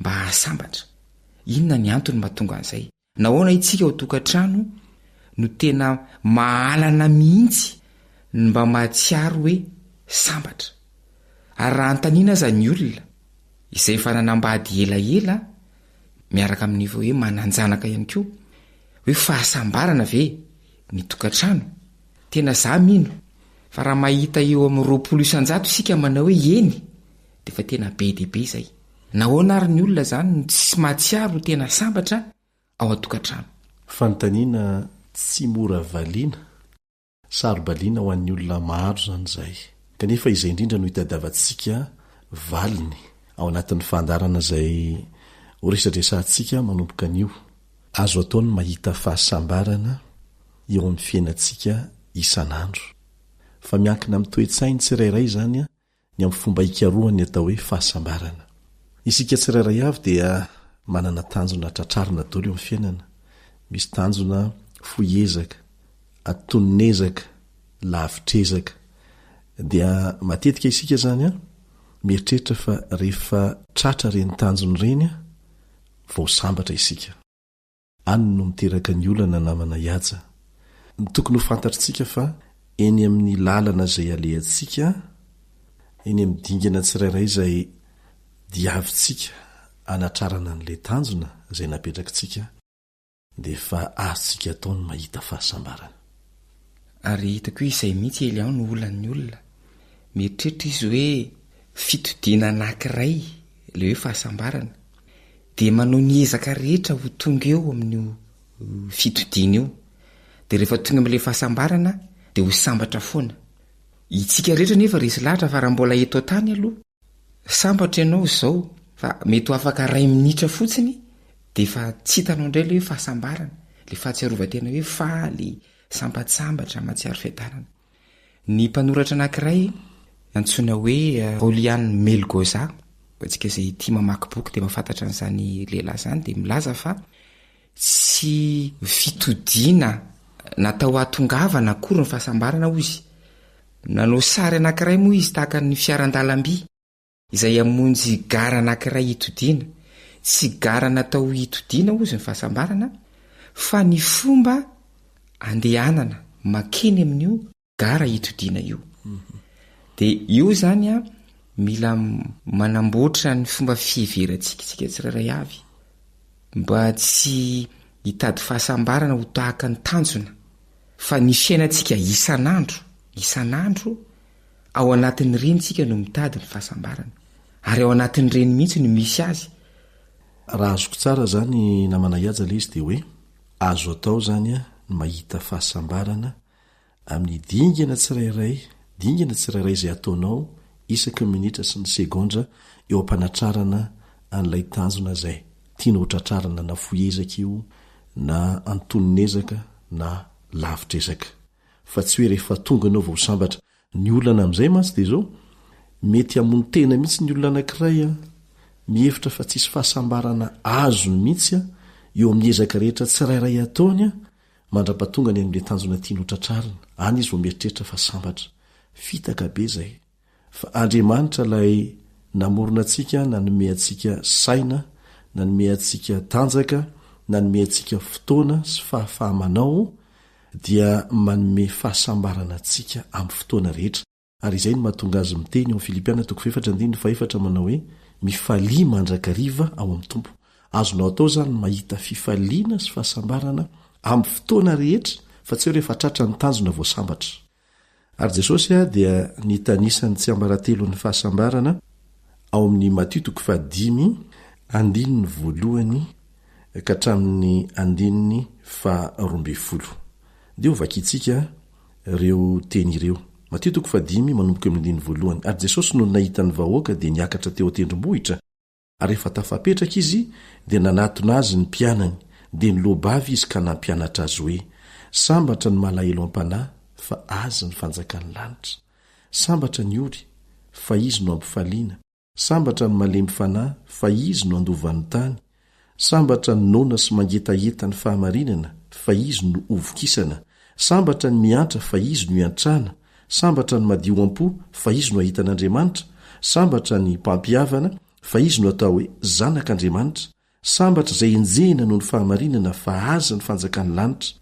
mba hahasambatra. Inona ny antony mahatonga an'izay? Nahoana isika ao an-tokantrano no tena mahalana mihitsy ny mba mahatsiaro hoe sambatra? Ary raha anontaniana aza ny olona izay efa nanambady elaela miaraka amin'ny hoe manan-janaka ihany koa hoe fahasambarana ve ny tokantrano? Tena za mino fa raha mahita eo amin'ny 20 isan-jato isika manao hoe eny dia efa tena be dia be izay. Nahoana ary ny olona izany no tsy mahatsiaro ho tena sambatra ao an-tokantrano? Fanontaniana tsy mora valiana, saro-baliana ho an'ny olona maro izany izay. Kanefa izay indrindra no itadiavantsika valiny ao anatin'ny fandaharana izay horesadresahantsika manomboka anio. Azo atao ny mahita fahasambarana eo amin'ny fiainantsika isan'andro. Fa miankina amin'ny toe-tsain'ny tsirairay izany ny amin'ny fomba hikarohany ny atao hoe fahasambarana. Isika tsirairay avy dia manana tanjona tratrarina daholo eo amin'ny fiainana. Misy tanjona fohy ezaka, antonon'ezaka, lavitr'ezaka. Dia matetika isika izany mieritreritra fa rehefa tratra ireny tanjona ireny vao sambatra isika. Any no miteraka ny olana namana Ihaja. Ny tokony ho fantatritsika fa eny amin'ny lalana izay alehantsika, eny amin'ny dingana tsirairay izay diavintsika hanatrarana an'ilay tanjona izay napetrakitsika dia efa azontsika atao ny mahita fahasambarana. Ary hitako hoe izay mihitsy Elian no olan'ny olona. Mieritreritra izy hoe fitodiana anankiray ilay hoe fahasambarana. Dia manao ny ezaka rehetra ho tonga eo amin'io fitodiana io. Dia rehefa tonga amin'ilay fahasambarana dia ho sambatra foana. Itsika rehetra nefa resy lahatra fa raha mbola eto an-tany aloha, sambatra ianao izao fa mety ho afaka iray minitra fotsiny dia efa tsy hitanao indray ilay hoe fahasambarana, ilay fahatsiarovan-tena hoe faly, sambatsambatra, mahatsiaro fiadanana. Ny mpanoratra anankiray antsoina hoe Julian Melgoza, ho antsika izay tia mamaky boky dia mahafantatra an'izany lehilahy izany, dia milaza fa tsy fitodiana natao hahatongavana akory ny fahasambarana hoy izy. Nanao sary anankiray moa izy tahaka ny fiaran-dalamby izay hamonjy gara anankiray hitodiana. Tsy gara natao hitodiana hozy ny fahasambarana fa ny fomba andehanana makeny amin'io gara hitodiana io. Dia io izany an, mila manamboatra ny fomba fiheverantsika isika tsirairay avy mba tsy hitady fahasambarana ho tahaka ny tanjona fa ny fiainantsika isan'andro, isan'andro Ao anatin'ireny isika no mitady ny fahasambarana. Ary ao anatin'ireny mihitsy no misy azy. Raha azoko tsara zany namana Ihaja le izy dia hoe azo atao zany ny mahita fahasambarana amin'ny dingana tsirairay, dingana tsirairay izay ataonao isaky ny minitra sy ny segondra eo am-panatrarana an'ilay tanjona izay tianao ho tratrarina na fohy ezaka io na antonon'ezaka na lavitr'ezaka. fa tsy hoe rehefa tonga ianao vao sambatra. Ny olana amin'izay mantsy dia izao, mety hamono tena mihitsy ny olona anankiray an, mihevitra fa tsisy fahasambarana azony mihitsy an, eo amin'ny ezaka rehetra tsirairay ataony an, mandra-pahatongany amin'ilay tanjona tiany ho tratrarina, any izy vao mieritreritra fa sambatra. Fitaka be izay. Fa Andriamanitra ilay namorona antsika, nanome antsika saina, nanome antsika tanjaka, nanome antsika fotoana sy fahafaha-manao, dia manome fahasambarana antsika amin'ny fotoana rehetra. Ary izay no mahatonga azy miteny ao amin'ny Filipiana toko fahefatra andininy fahefatra manao hoe, Mifalia mandrakariva ao amin'ny Tompo. Azonao atao izany ny mahita fifaliana sy fahasambarana amin'ny fotoana rehetra, fa tsy hoe rehefa tratra ny tanjona vao sambatra. Ary Jesosy dia nitanisa ny tsiambaratelon'ny fahasambarana ao amin'ny Matio toko fahadimy andininy voalohany ka hatramin'ny andininy faharoambinifolo. Ndeha ho vakintsika ireo teny ireo. Matio toko fahadimy manomboka eo amin'ny andininy voalohany. Ary Jesosy nony nahita ny vahoaka dia niakatra teo an-tendrombohitra, Ary rehefa tafapetraka izy, dia nanatona azy ny mpianany, dia niloa-bava izy ka nampianatra azy hoe, Sambatra ny malahelo am-panahy, fa azy ny fanjakan'ny lanitra. Sambatra ny ory, fa izy no hampifaliana. Sambatra ny malemy fanahy, fa izy no handova ny tany. Sambatra ny noana sy mangetaheta ny fahamarinana, fa izy no hovokisana. Sambatra ny miantra, fa izy no hiantrana. Sambatra ny madio am-po, fa izy no hahita an'Andriamanitra. Sambatra ny mpampihavana, fa izy no hatao hoe zanak'Andriamanitra. Sambatra izay enjehina noho ny fahamarinana fa azy ny fanjakan'ny lanitra.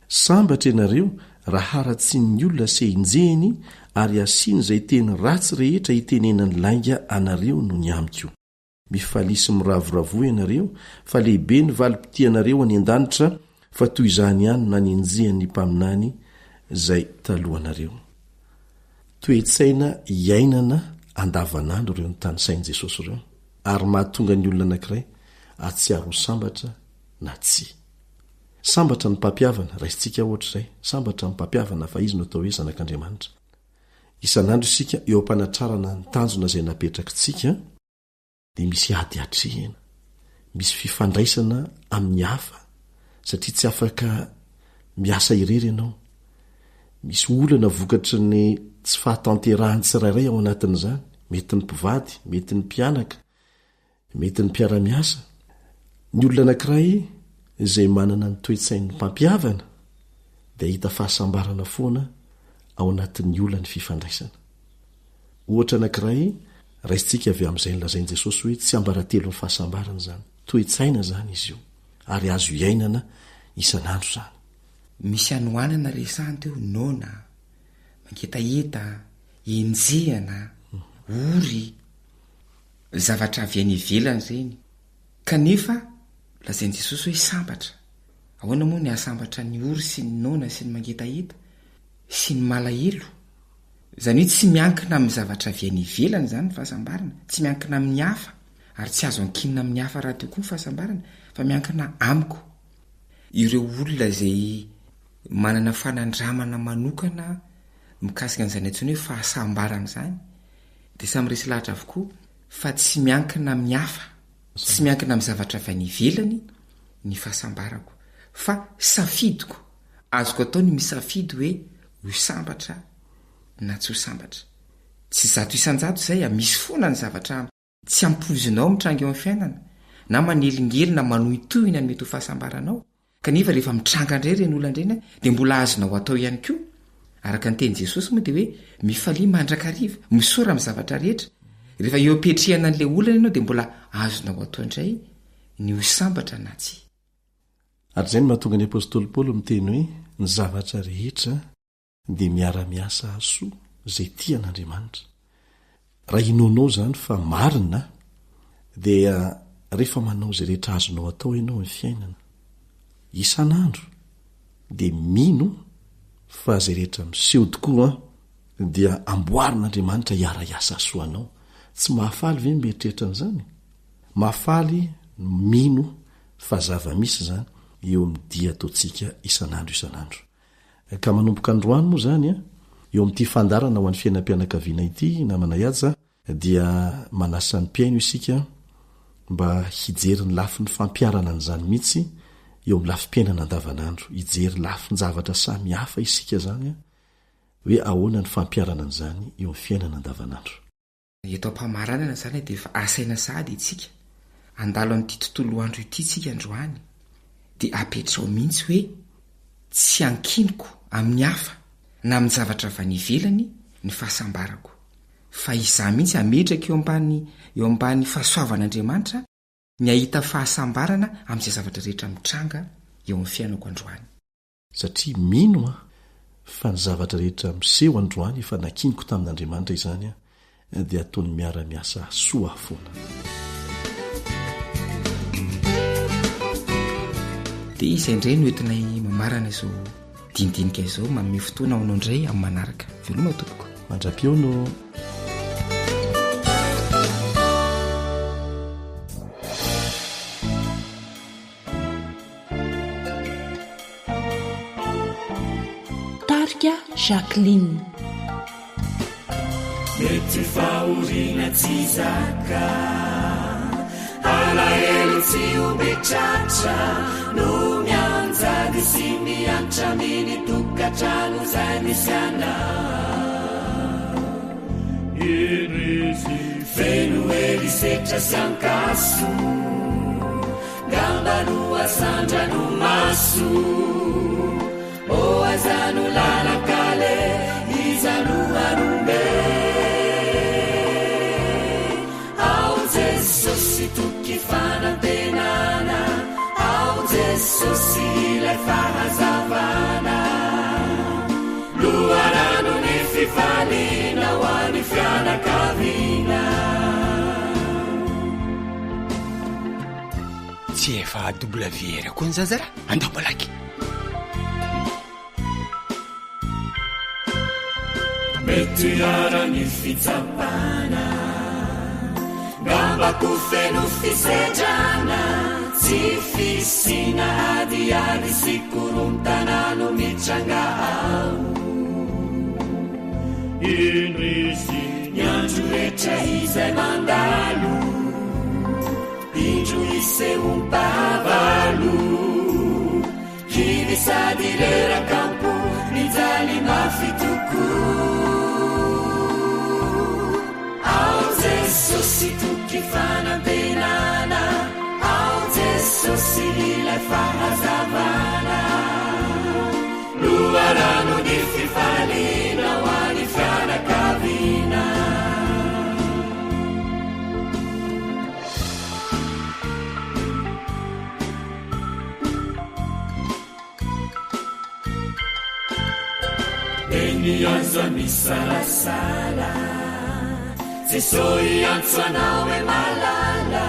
Sambatra ianareo raha haratsian'ny olona sy enjehiny ary asiany izay teny ratsy rehetra itenenany lainga anareo noho ny amiko. Mifalia sy miravoravoa ianareo fa lehibe ny valim-pitianareo any an-danitra fa toy izany ihany no nanenjehan'ny mpaminany izay talohanareo. Toe-tsaina iainana andavanandro ireo notanisain'i Jesosy ireo ary mahatonga ny olona anankiray hahatsiaro ho sambatra na tsia. Sambatra ny mpampihavana, raisintsika ohatra izay, sambatra ny mpampihavana fa izy no atao hoe zanak'Andriamanitra. Isan'andro isika eo am-panatrarana ny tanjona izay napetrakitsika dia misy ady atrehina, misy fifandraisana amin'ny hafa satria tsy afaka miasa irery ianao. Misy olana vokatry ny tsy fahatanterahan'ny tsirairay ao anatin'izany, mety ny mpivady, mety ny mpianaka, Mety ny mpiara-miasa, ny olona anankiray izay manana ny toe-tsain'ny mpampihavana dia hahita fahasambarana foana ao anatin'ny olan'ny fifandraisana. Ohatra anankiray raisintsika avy amin'izay nolazain'i Jesosy hoe tsiambaratelon'ny fahasambarana izany. Toe-tsaina izany izy io, ary azo iainana isan'andro izany. Misy hanoanana resahana teo, noana, mangetaheta, enjehana, ory. Zavatra avy any ivelany ireny, kanefa lazain'i Jesosy hoe sambatra. Ahoana moa ny hahasambatra ny ory sy ny noana sy ny mangetaheta sy ny malahelo? Izany hoe tsy miankina amin'ny zavatra avy any ivelany izany ny fahasambarana, tsy miankina amin'ny hafa, ary tsy azo ankinina amin'ny hafa rahateo koa ny fahasambarana, fa miankina amiko. Ireo olona izay manana fanandramana manokana mikasika an'izany antsoina hoe fahasambarana izany, Dia samy resy lahatra avokoa fa tsy miankina amin'ny hafa, tsy miankina amin'ny zavatra avy any ivelany ny fahasambarako, fa safidiko, azoko atao ny misafidy hoe ho sambatra na tsy ho sambatra. Tsy 100% izay a, misy foana ny zavatra tsy ampoizinao mitranga eo amin'ny fiainana, na manelingelina, manohintohina ny mety ho fahasambaranao. Kanefa rehefa mitranga indray ireny olana ireny dia mbola azonao atao ihany koa, araka ny tenin'i Jesosy moa dia hoe mifalia mandrakariva, misaora amin'ny zavatra rehetra. Rehefa eo am-piatrehana an'ilay olana ianao dia mbola azonao atao indray ny ho sambatra na tsia. Ary izay no mahatonga ny apostoly Paoly miteny hoe ny zavatra rehetra dia miara-miasa hahasoa izay tia an'Andriamanitra. Raha inoanao izany fa marina, dia rehefa manao izay rehetra azonao atao ianao amin'ny fiainana, isan'andro, dia mino fa izay rehetra miseho tokoa dia amboarin'Andriamanitra hiara-hiasa hahasoa anao. Tsy mahafaly ve ny mieritreritra an'izany? Mahafaly ny mino fa zava-misy izany eo amin'ny dia ataontsika isan'andro isan'andro. Ka manomboka androany moa izany an, eo amin'ity fandaharana ho an'ny fiainam-pianakaviana ity namana Ihaja dia manasa ny mpihaino isika mba hijery ny lafiny fampiharana an'izany mihitsy eo amin'ny lafim-piainana andavanandro. Hijery lafin-javatra samy hafa isika izany an, hoe ahoana ny fampiharana an'izany eo amin'ny fiainana andavanandro. Eto am-pamaranana izany dia efa asaina sahady itsika handalo an'ity tontolo andro ity tsika androany dia apetrao mihitsy hoe tsy ankiniko amin'ny hafa na amin'ny zavatra avy any ivelany ny fahasambarako fa izaho mihitsy hametraka eo ambany eo ambany fahasoavan'Andriamanitra ny hahita fahasambarana amin'izay zavatra rehetra mitranga eo amin'ny fiainako androany. Satria mino aho fa ny zavatra rehetra miseho androany efa nankiniko tamin'Andriamanitra izany dia ataony miara-miasa soa ahy foana. Dia izay indray no entinay mamarana izao dinidinika izao, manome fotoana ho anao indray amin'ny manaraka. Veloma tompoko. Mandra-pihaona ô. Tarika Jacqueline. Mety fahoriana tsy zaka, alahelo tsy omby tratra no mianjady sy miantra amin'ny tokantrano izay misy anao. Feno herisetra sy ankaso Ngamba no asandra no maso Oh aiza no lalan-kale Iza no hanome Ao Jesosy toky fanantenana. ilay fahazavana. Loharanon'ny fifaliana ho an'ny fianakaviana. Tsy efa AWR koa ny zaza raha? Andao malaky. Mety hiharan'ny fitsapana, ngamba ko feno fisedrana, tsy fisiana adiady sy korontana no mitranga ao. Indrisy ny andro rehetra izay mandalo. Indro hisehoam-pahavalo, kivy sady reraka am-po, mijaly mafy tokoa. Ao Jesosy toky fanantenana, ao Jesosy ilay fahazavana. Loharanon'ny fifaliana ho an'ny fianakaviana. Eny aza misalasala, Jeso hiantso anao hoe malala,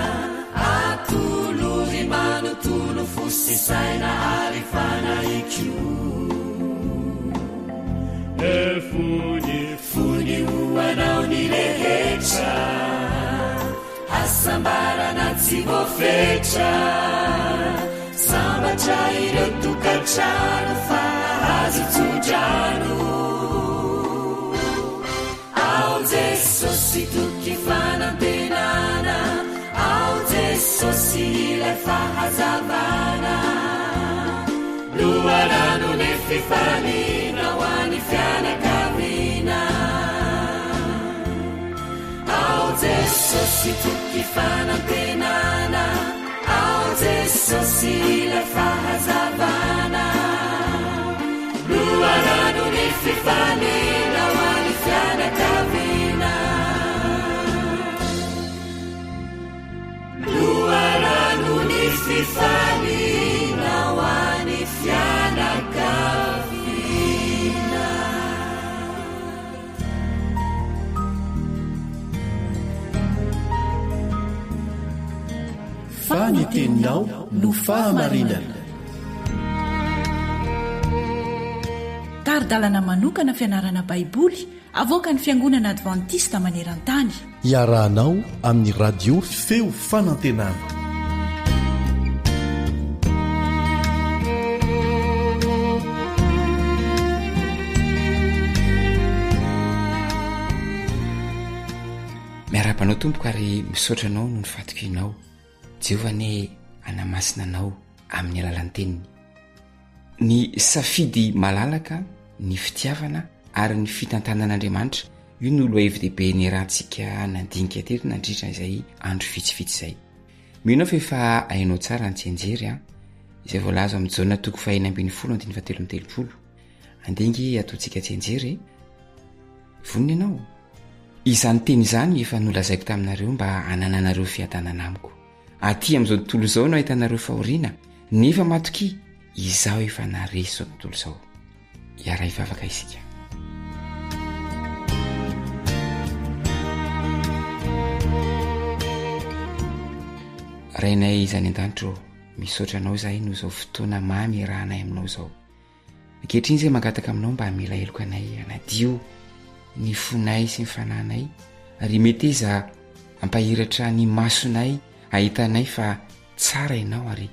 atolory manontolo fo sy saina ary fanahy koa. Fony, fony ho anao ny rehetra. Hasambarana tsy voafetra, sambatra ireo tokantrano fa nahazo tso-drano. Ao Jesosy toky fanantenana, ao Jesosy ilay fahazavana. Loharanon'ny fifaliana ho an'ny fianakaviana. Ao Jesosy toky fanantenana Ao Jesosy ilay fahazavana Loharanon'ny fifaliana ho an'ny fianakaviana Loharanon'ny fifaliana ho an'ny fianakaviana. Fa ny teninao no fahamarinana. Tari-dalana manokana fianarana Baiboly avoakan'ny Fiangonana Advantista maneran-tany. Iarahanao amin'ny Radio Feo Fanantenana. Miarahaba anao tompoko ary misaotra anao noho ny fahatokianao. Jehovah anie hanamasina anao amin'ny alalan'ny teniny. Ny safidy malalaka, ny fitiavana ary ny fitantanan'Andriamanitra, io no lohahevi-dehibe niarahantsika nandinika teto nandritra izay andro vitsivitsy izay. Mino aho fa efa hainao tsara ny tsianjery an, izay voalaza ao amin'ny Jaona toko fahenina ambinifolo andininy fahatelo amby telopolo. Andeha ange ataontsika tsianjery e. Vonona ianao? Izany teny izany efa nolazaiko taminareo mba hanananareo fiadanana amiko. Aty amin'izao tontolo izao no ahitanareo fahoriana, nefa matokia, izaho efa naharesy izao tontolo izao. Hiara-hivavaka isika. Rainay izay any an-danitra ô, misaotra anao izahay noho izao fotoana mamy iarahanay aminao izao. Ankehitriny izay mangataka aminao mba hamela heloka anay, hanadio ny fonay sy ny fanahinay, ary meteza hampahiratra ny masonay hahitanay fa tsara ianao ary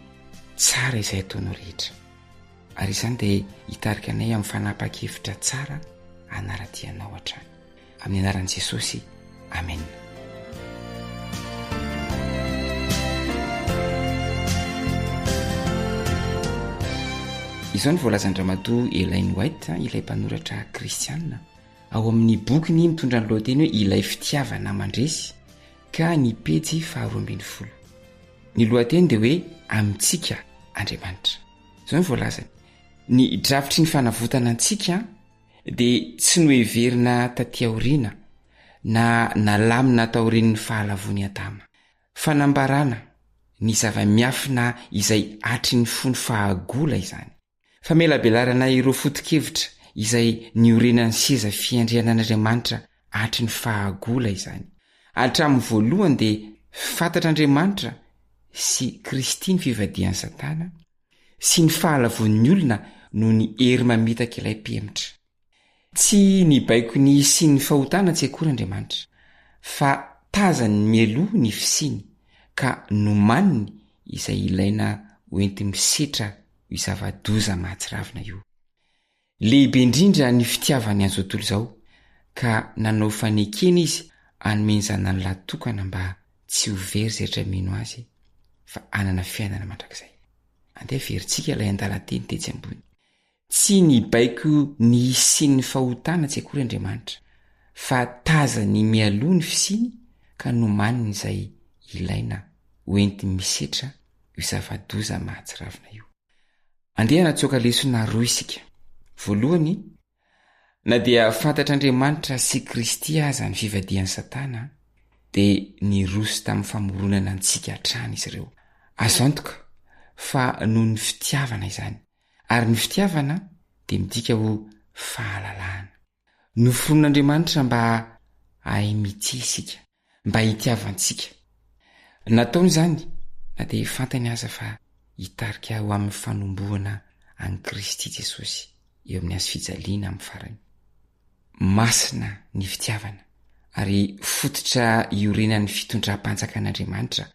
tsara izay ataonao rehetra. Ary izany dia hitarika anay amin'ny fanapahan-kevitra tsara hanara-dia anao hatrany. Amin'ny anaran'i Jesosy, amena. Izao no voalazan-dRamatoa Elaine White, ilay mpanoratra kristiana, ao amin'ny bokiny mitondra ny lohateny hoe Ilay Fitiavana Mandresy, ka ny pejy faharoa ambinifolo. Ny lohateny dia hoe Amintsika Andriamanitra. Izao no voalazany, Ny drafitry ny fanavotana antsika dia tsy noheverina taty aoriana na nalamina taorian'ny fahalavoan'i Adama. Fanambarana ny zava-miafina izay hatry ny fony fahagola izany. Famelabelarana ireo foto-kevitra izay niorenan'ny seza fiandrianan'Andriamanitra hatry ny fahagola izany. Hatramin'ny voalohany dia fantatr'Andriamanitra sy Kristy ny fivadihan'i Satana sy ny fahalavoan'ny olona noho ny hery mamitaka ilay mpihemotra. Tsy nibaiko ny hisian'ny fahotana tsy akory Andriamanitra, fa tazany mialoha ny fisiany ka nomaniny izay ilaina hoenti-misetra io zava-doza mahatsiravina io. Lehibe indrindra ny fitiavany an'izao tontolo izao, ka nanao fanekena izy hanome ny Zanany lahy tokana mba tsy ho very izay rehetra mino azy, fa hanana fiainana mandrakizay. Andeha averintsika ilay andalan-teny tetsy ambony. Tsy nibaiko ny hisian'ny fahotana tsy akory Andriamanitra, fa tazany mialoha ny fisiany ka nomaniny izay ilaina hoenti-misetra io zava-doza mahatsiravina io. Andeha hanatsoaka lesona roa isika. Voalohany, na dia fantatr'Andriamanitra sy Kristy aza ny fivadihan'i Satana, dia niroso tamin'ny famoronana antsika hatrany izy ireo. Azo antoka fa noho ny fitiavana izany. Ary ny fitiavana dia midika ho fahalalahana. Noforonin'Andriamanitra mba hahay mitia isika, mba hitiavantsika. Nataony izany na dia fantany aza fa hitarika ho amin'ny fanombohana an'i Kristy Jesosy eo amin'ny hazo fijaliana amin'ny farany. Masina ny fitiavana ary fototra iorenan'ny fitondram-panjakan'Andriamanitra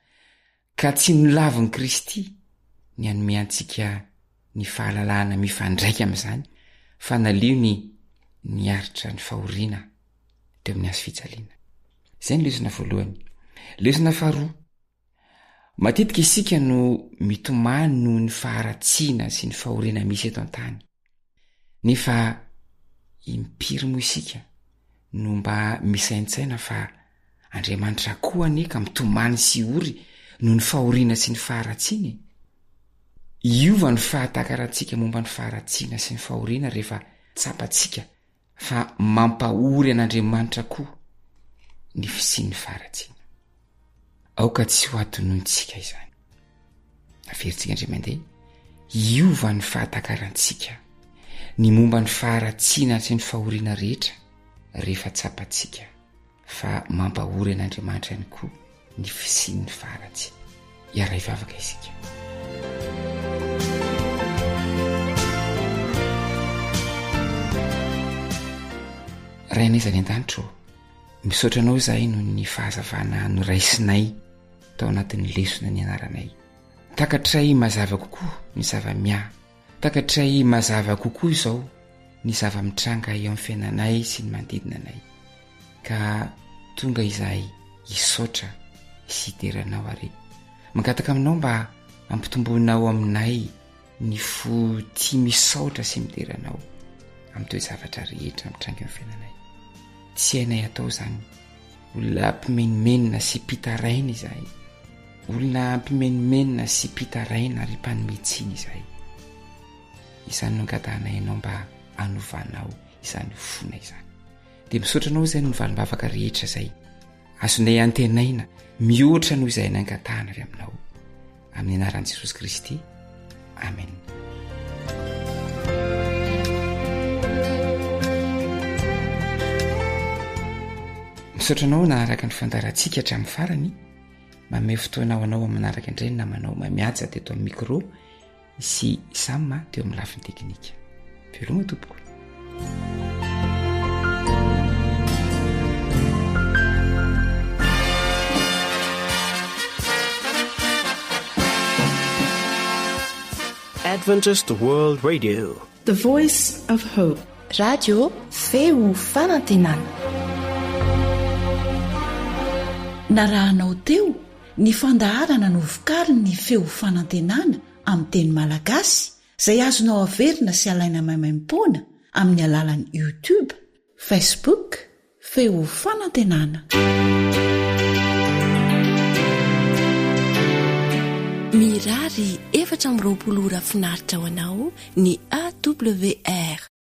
Ka tsy nolavin'i Kristy ny hanome antsika ny fahalalahana mifandraika amin'izany fa naleony niaritra ny fahoriana teo amin'ny hazo fijaliana. Izay ny lesona voalohany. Lesona faharoa, matetika isika no mitomany noho ny faharatsiana sy ny fahoriana misy eto an-tany. Nefa impiry moa isika no mba misaintsaina fa Andriamanitra koa anie ka mitomany sy ory noho ny fahoriana sy ny faharatsiana e! Hiova ny fahatakarantsika momba ny faharatsiana sy ny fahoriana rehefa tsapantsika fa mampahory an'Andriamanitra koa ny fisian'ny faharatsiana. Aoka tsy ho adinointsika izany. Averintsika indray mandeha, hiova ny fahatakarantsika ny momba ny faharatsiana sy ny fahoriana rehetra rehefa tsapantsika fa mampahory an'Andriamanitra ihany koa ny fisian'ny faharatsiana. Hiara-hivavaka isika. Rainay izay any an-danitra ô, misaotra anao izahay noho ny fahazavana noraisinay tao anatin'ny lesona nianaranay. Takatray mazava kokoa ny zava-miahy. Takatray mazava kokoa izao ny zava-mitranga eo amin'ny fiainanay sy ny manodidina anay. Ka tonga izahay hisaotra sy hidera anao ary mangataka aminao mba hampitomboinao aminay ny fo tia misaotra sy midera anao amin'ny toe-javatra rehetra mitranga eo amin'ny fiainanay. Tsy hainay atao izany. Olona mpimenomenona sy mpitaraina izahay. Olona mpimenomenona sy mpitaraina ary mpanome tsiny izahay. Izany no angatahanay anao mba hanovanao izany fona izany. Dia misaotra anao izay no valim-bavaka rehetra izay azonay antenaina mihoatra noho izay nangatahana avy aminao. Amin'ny anaran'i Jesosy Kristy. Amen. Misaotra anao naharaka ny fandaharantsika hatramin'ny farany. Mamehy fotoana ho anao amin'ny manaraka indray ny namanao Mamihaja teto amin'ny micro sy Sam teo amin'ny lafiny teknika. Veloma tompoko. Adventist World Radio. The Voice of Hope. Radio Feo Fanantenana. Narahanao teo ny fandaharana novokarin'ny Feo Fanantenana amin'ny teny malagasy izay azonao averina sy alaina maimaimpoana amin'ny alalan'ny YouTube, Facebook, Feo Fanantenana. Mirary 24 ora finaritra ho anao ny AWR.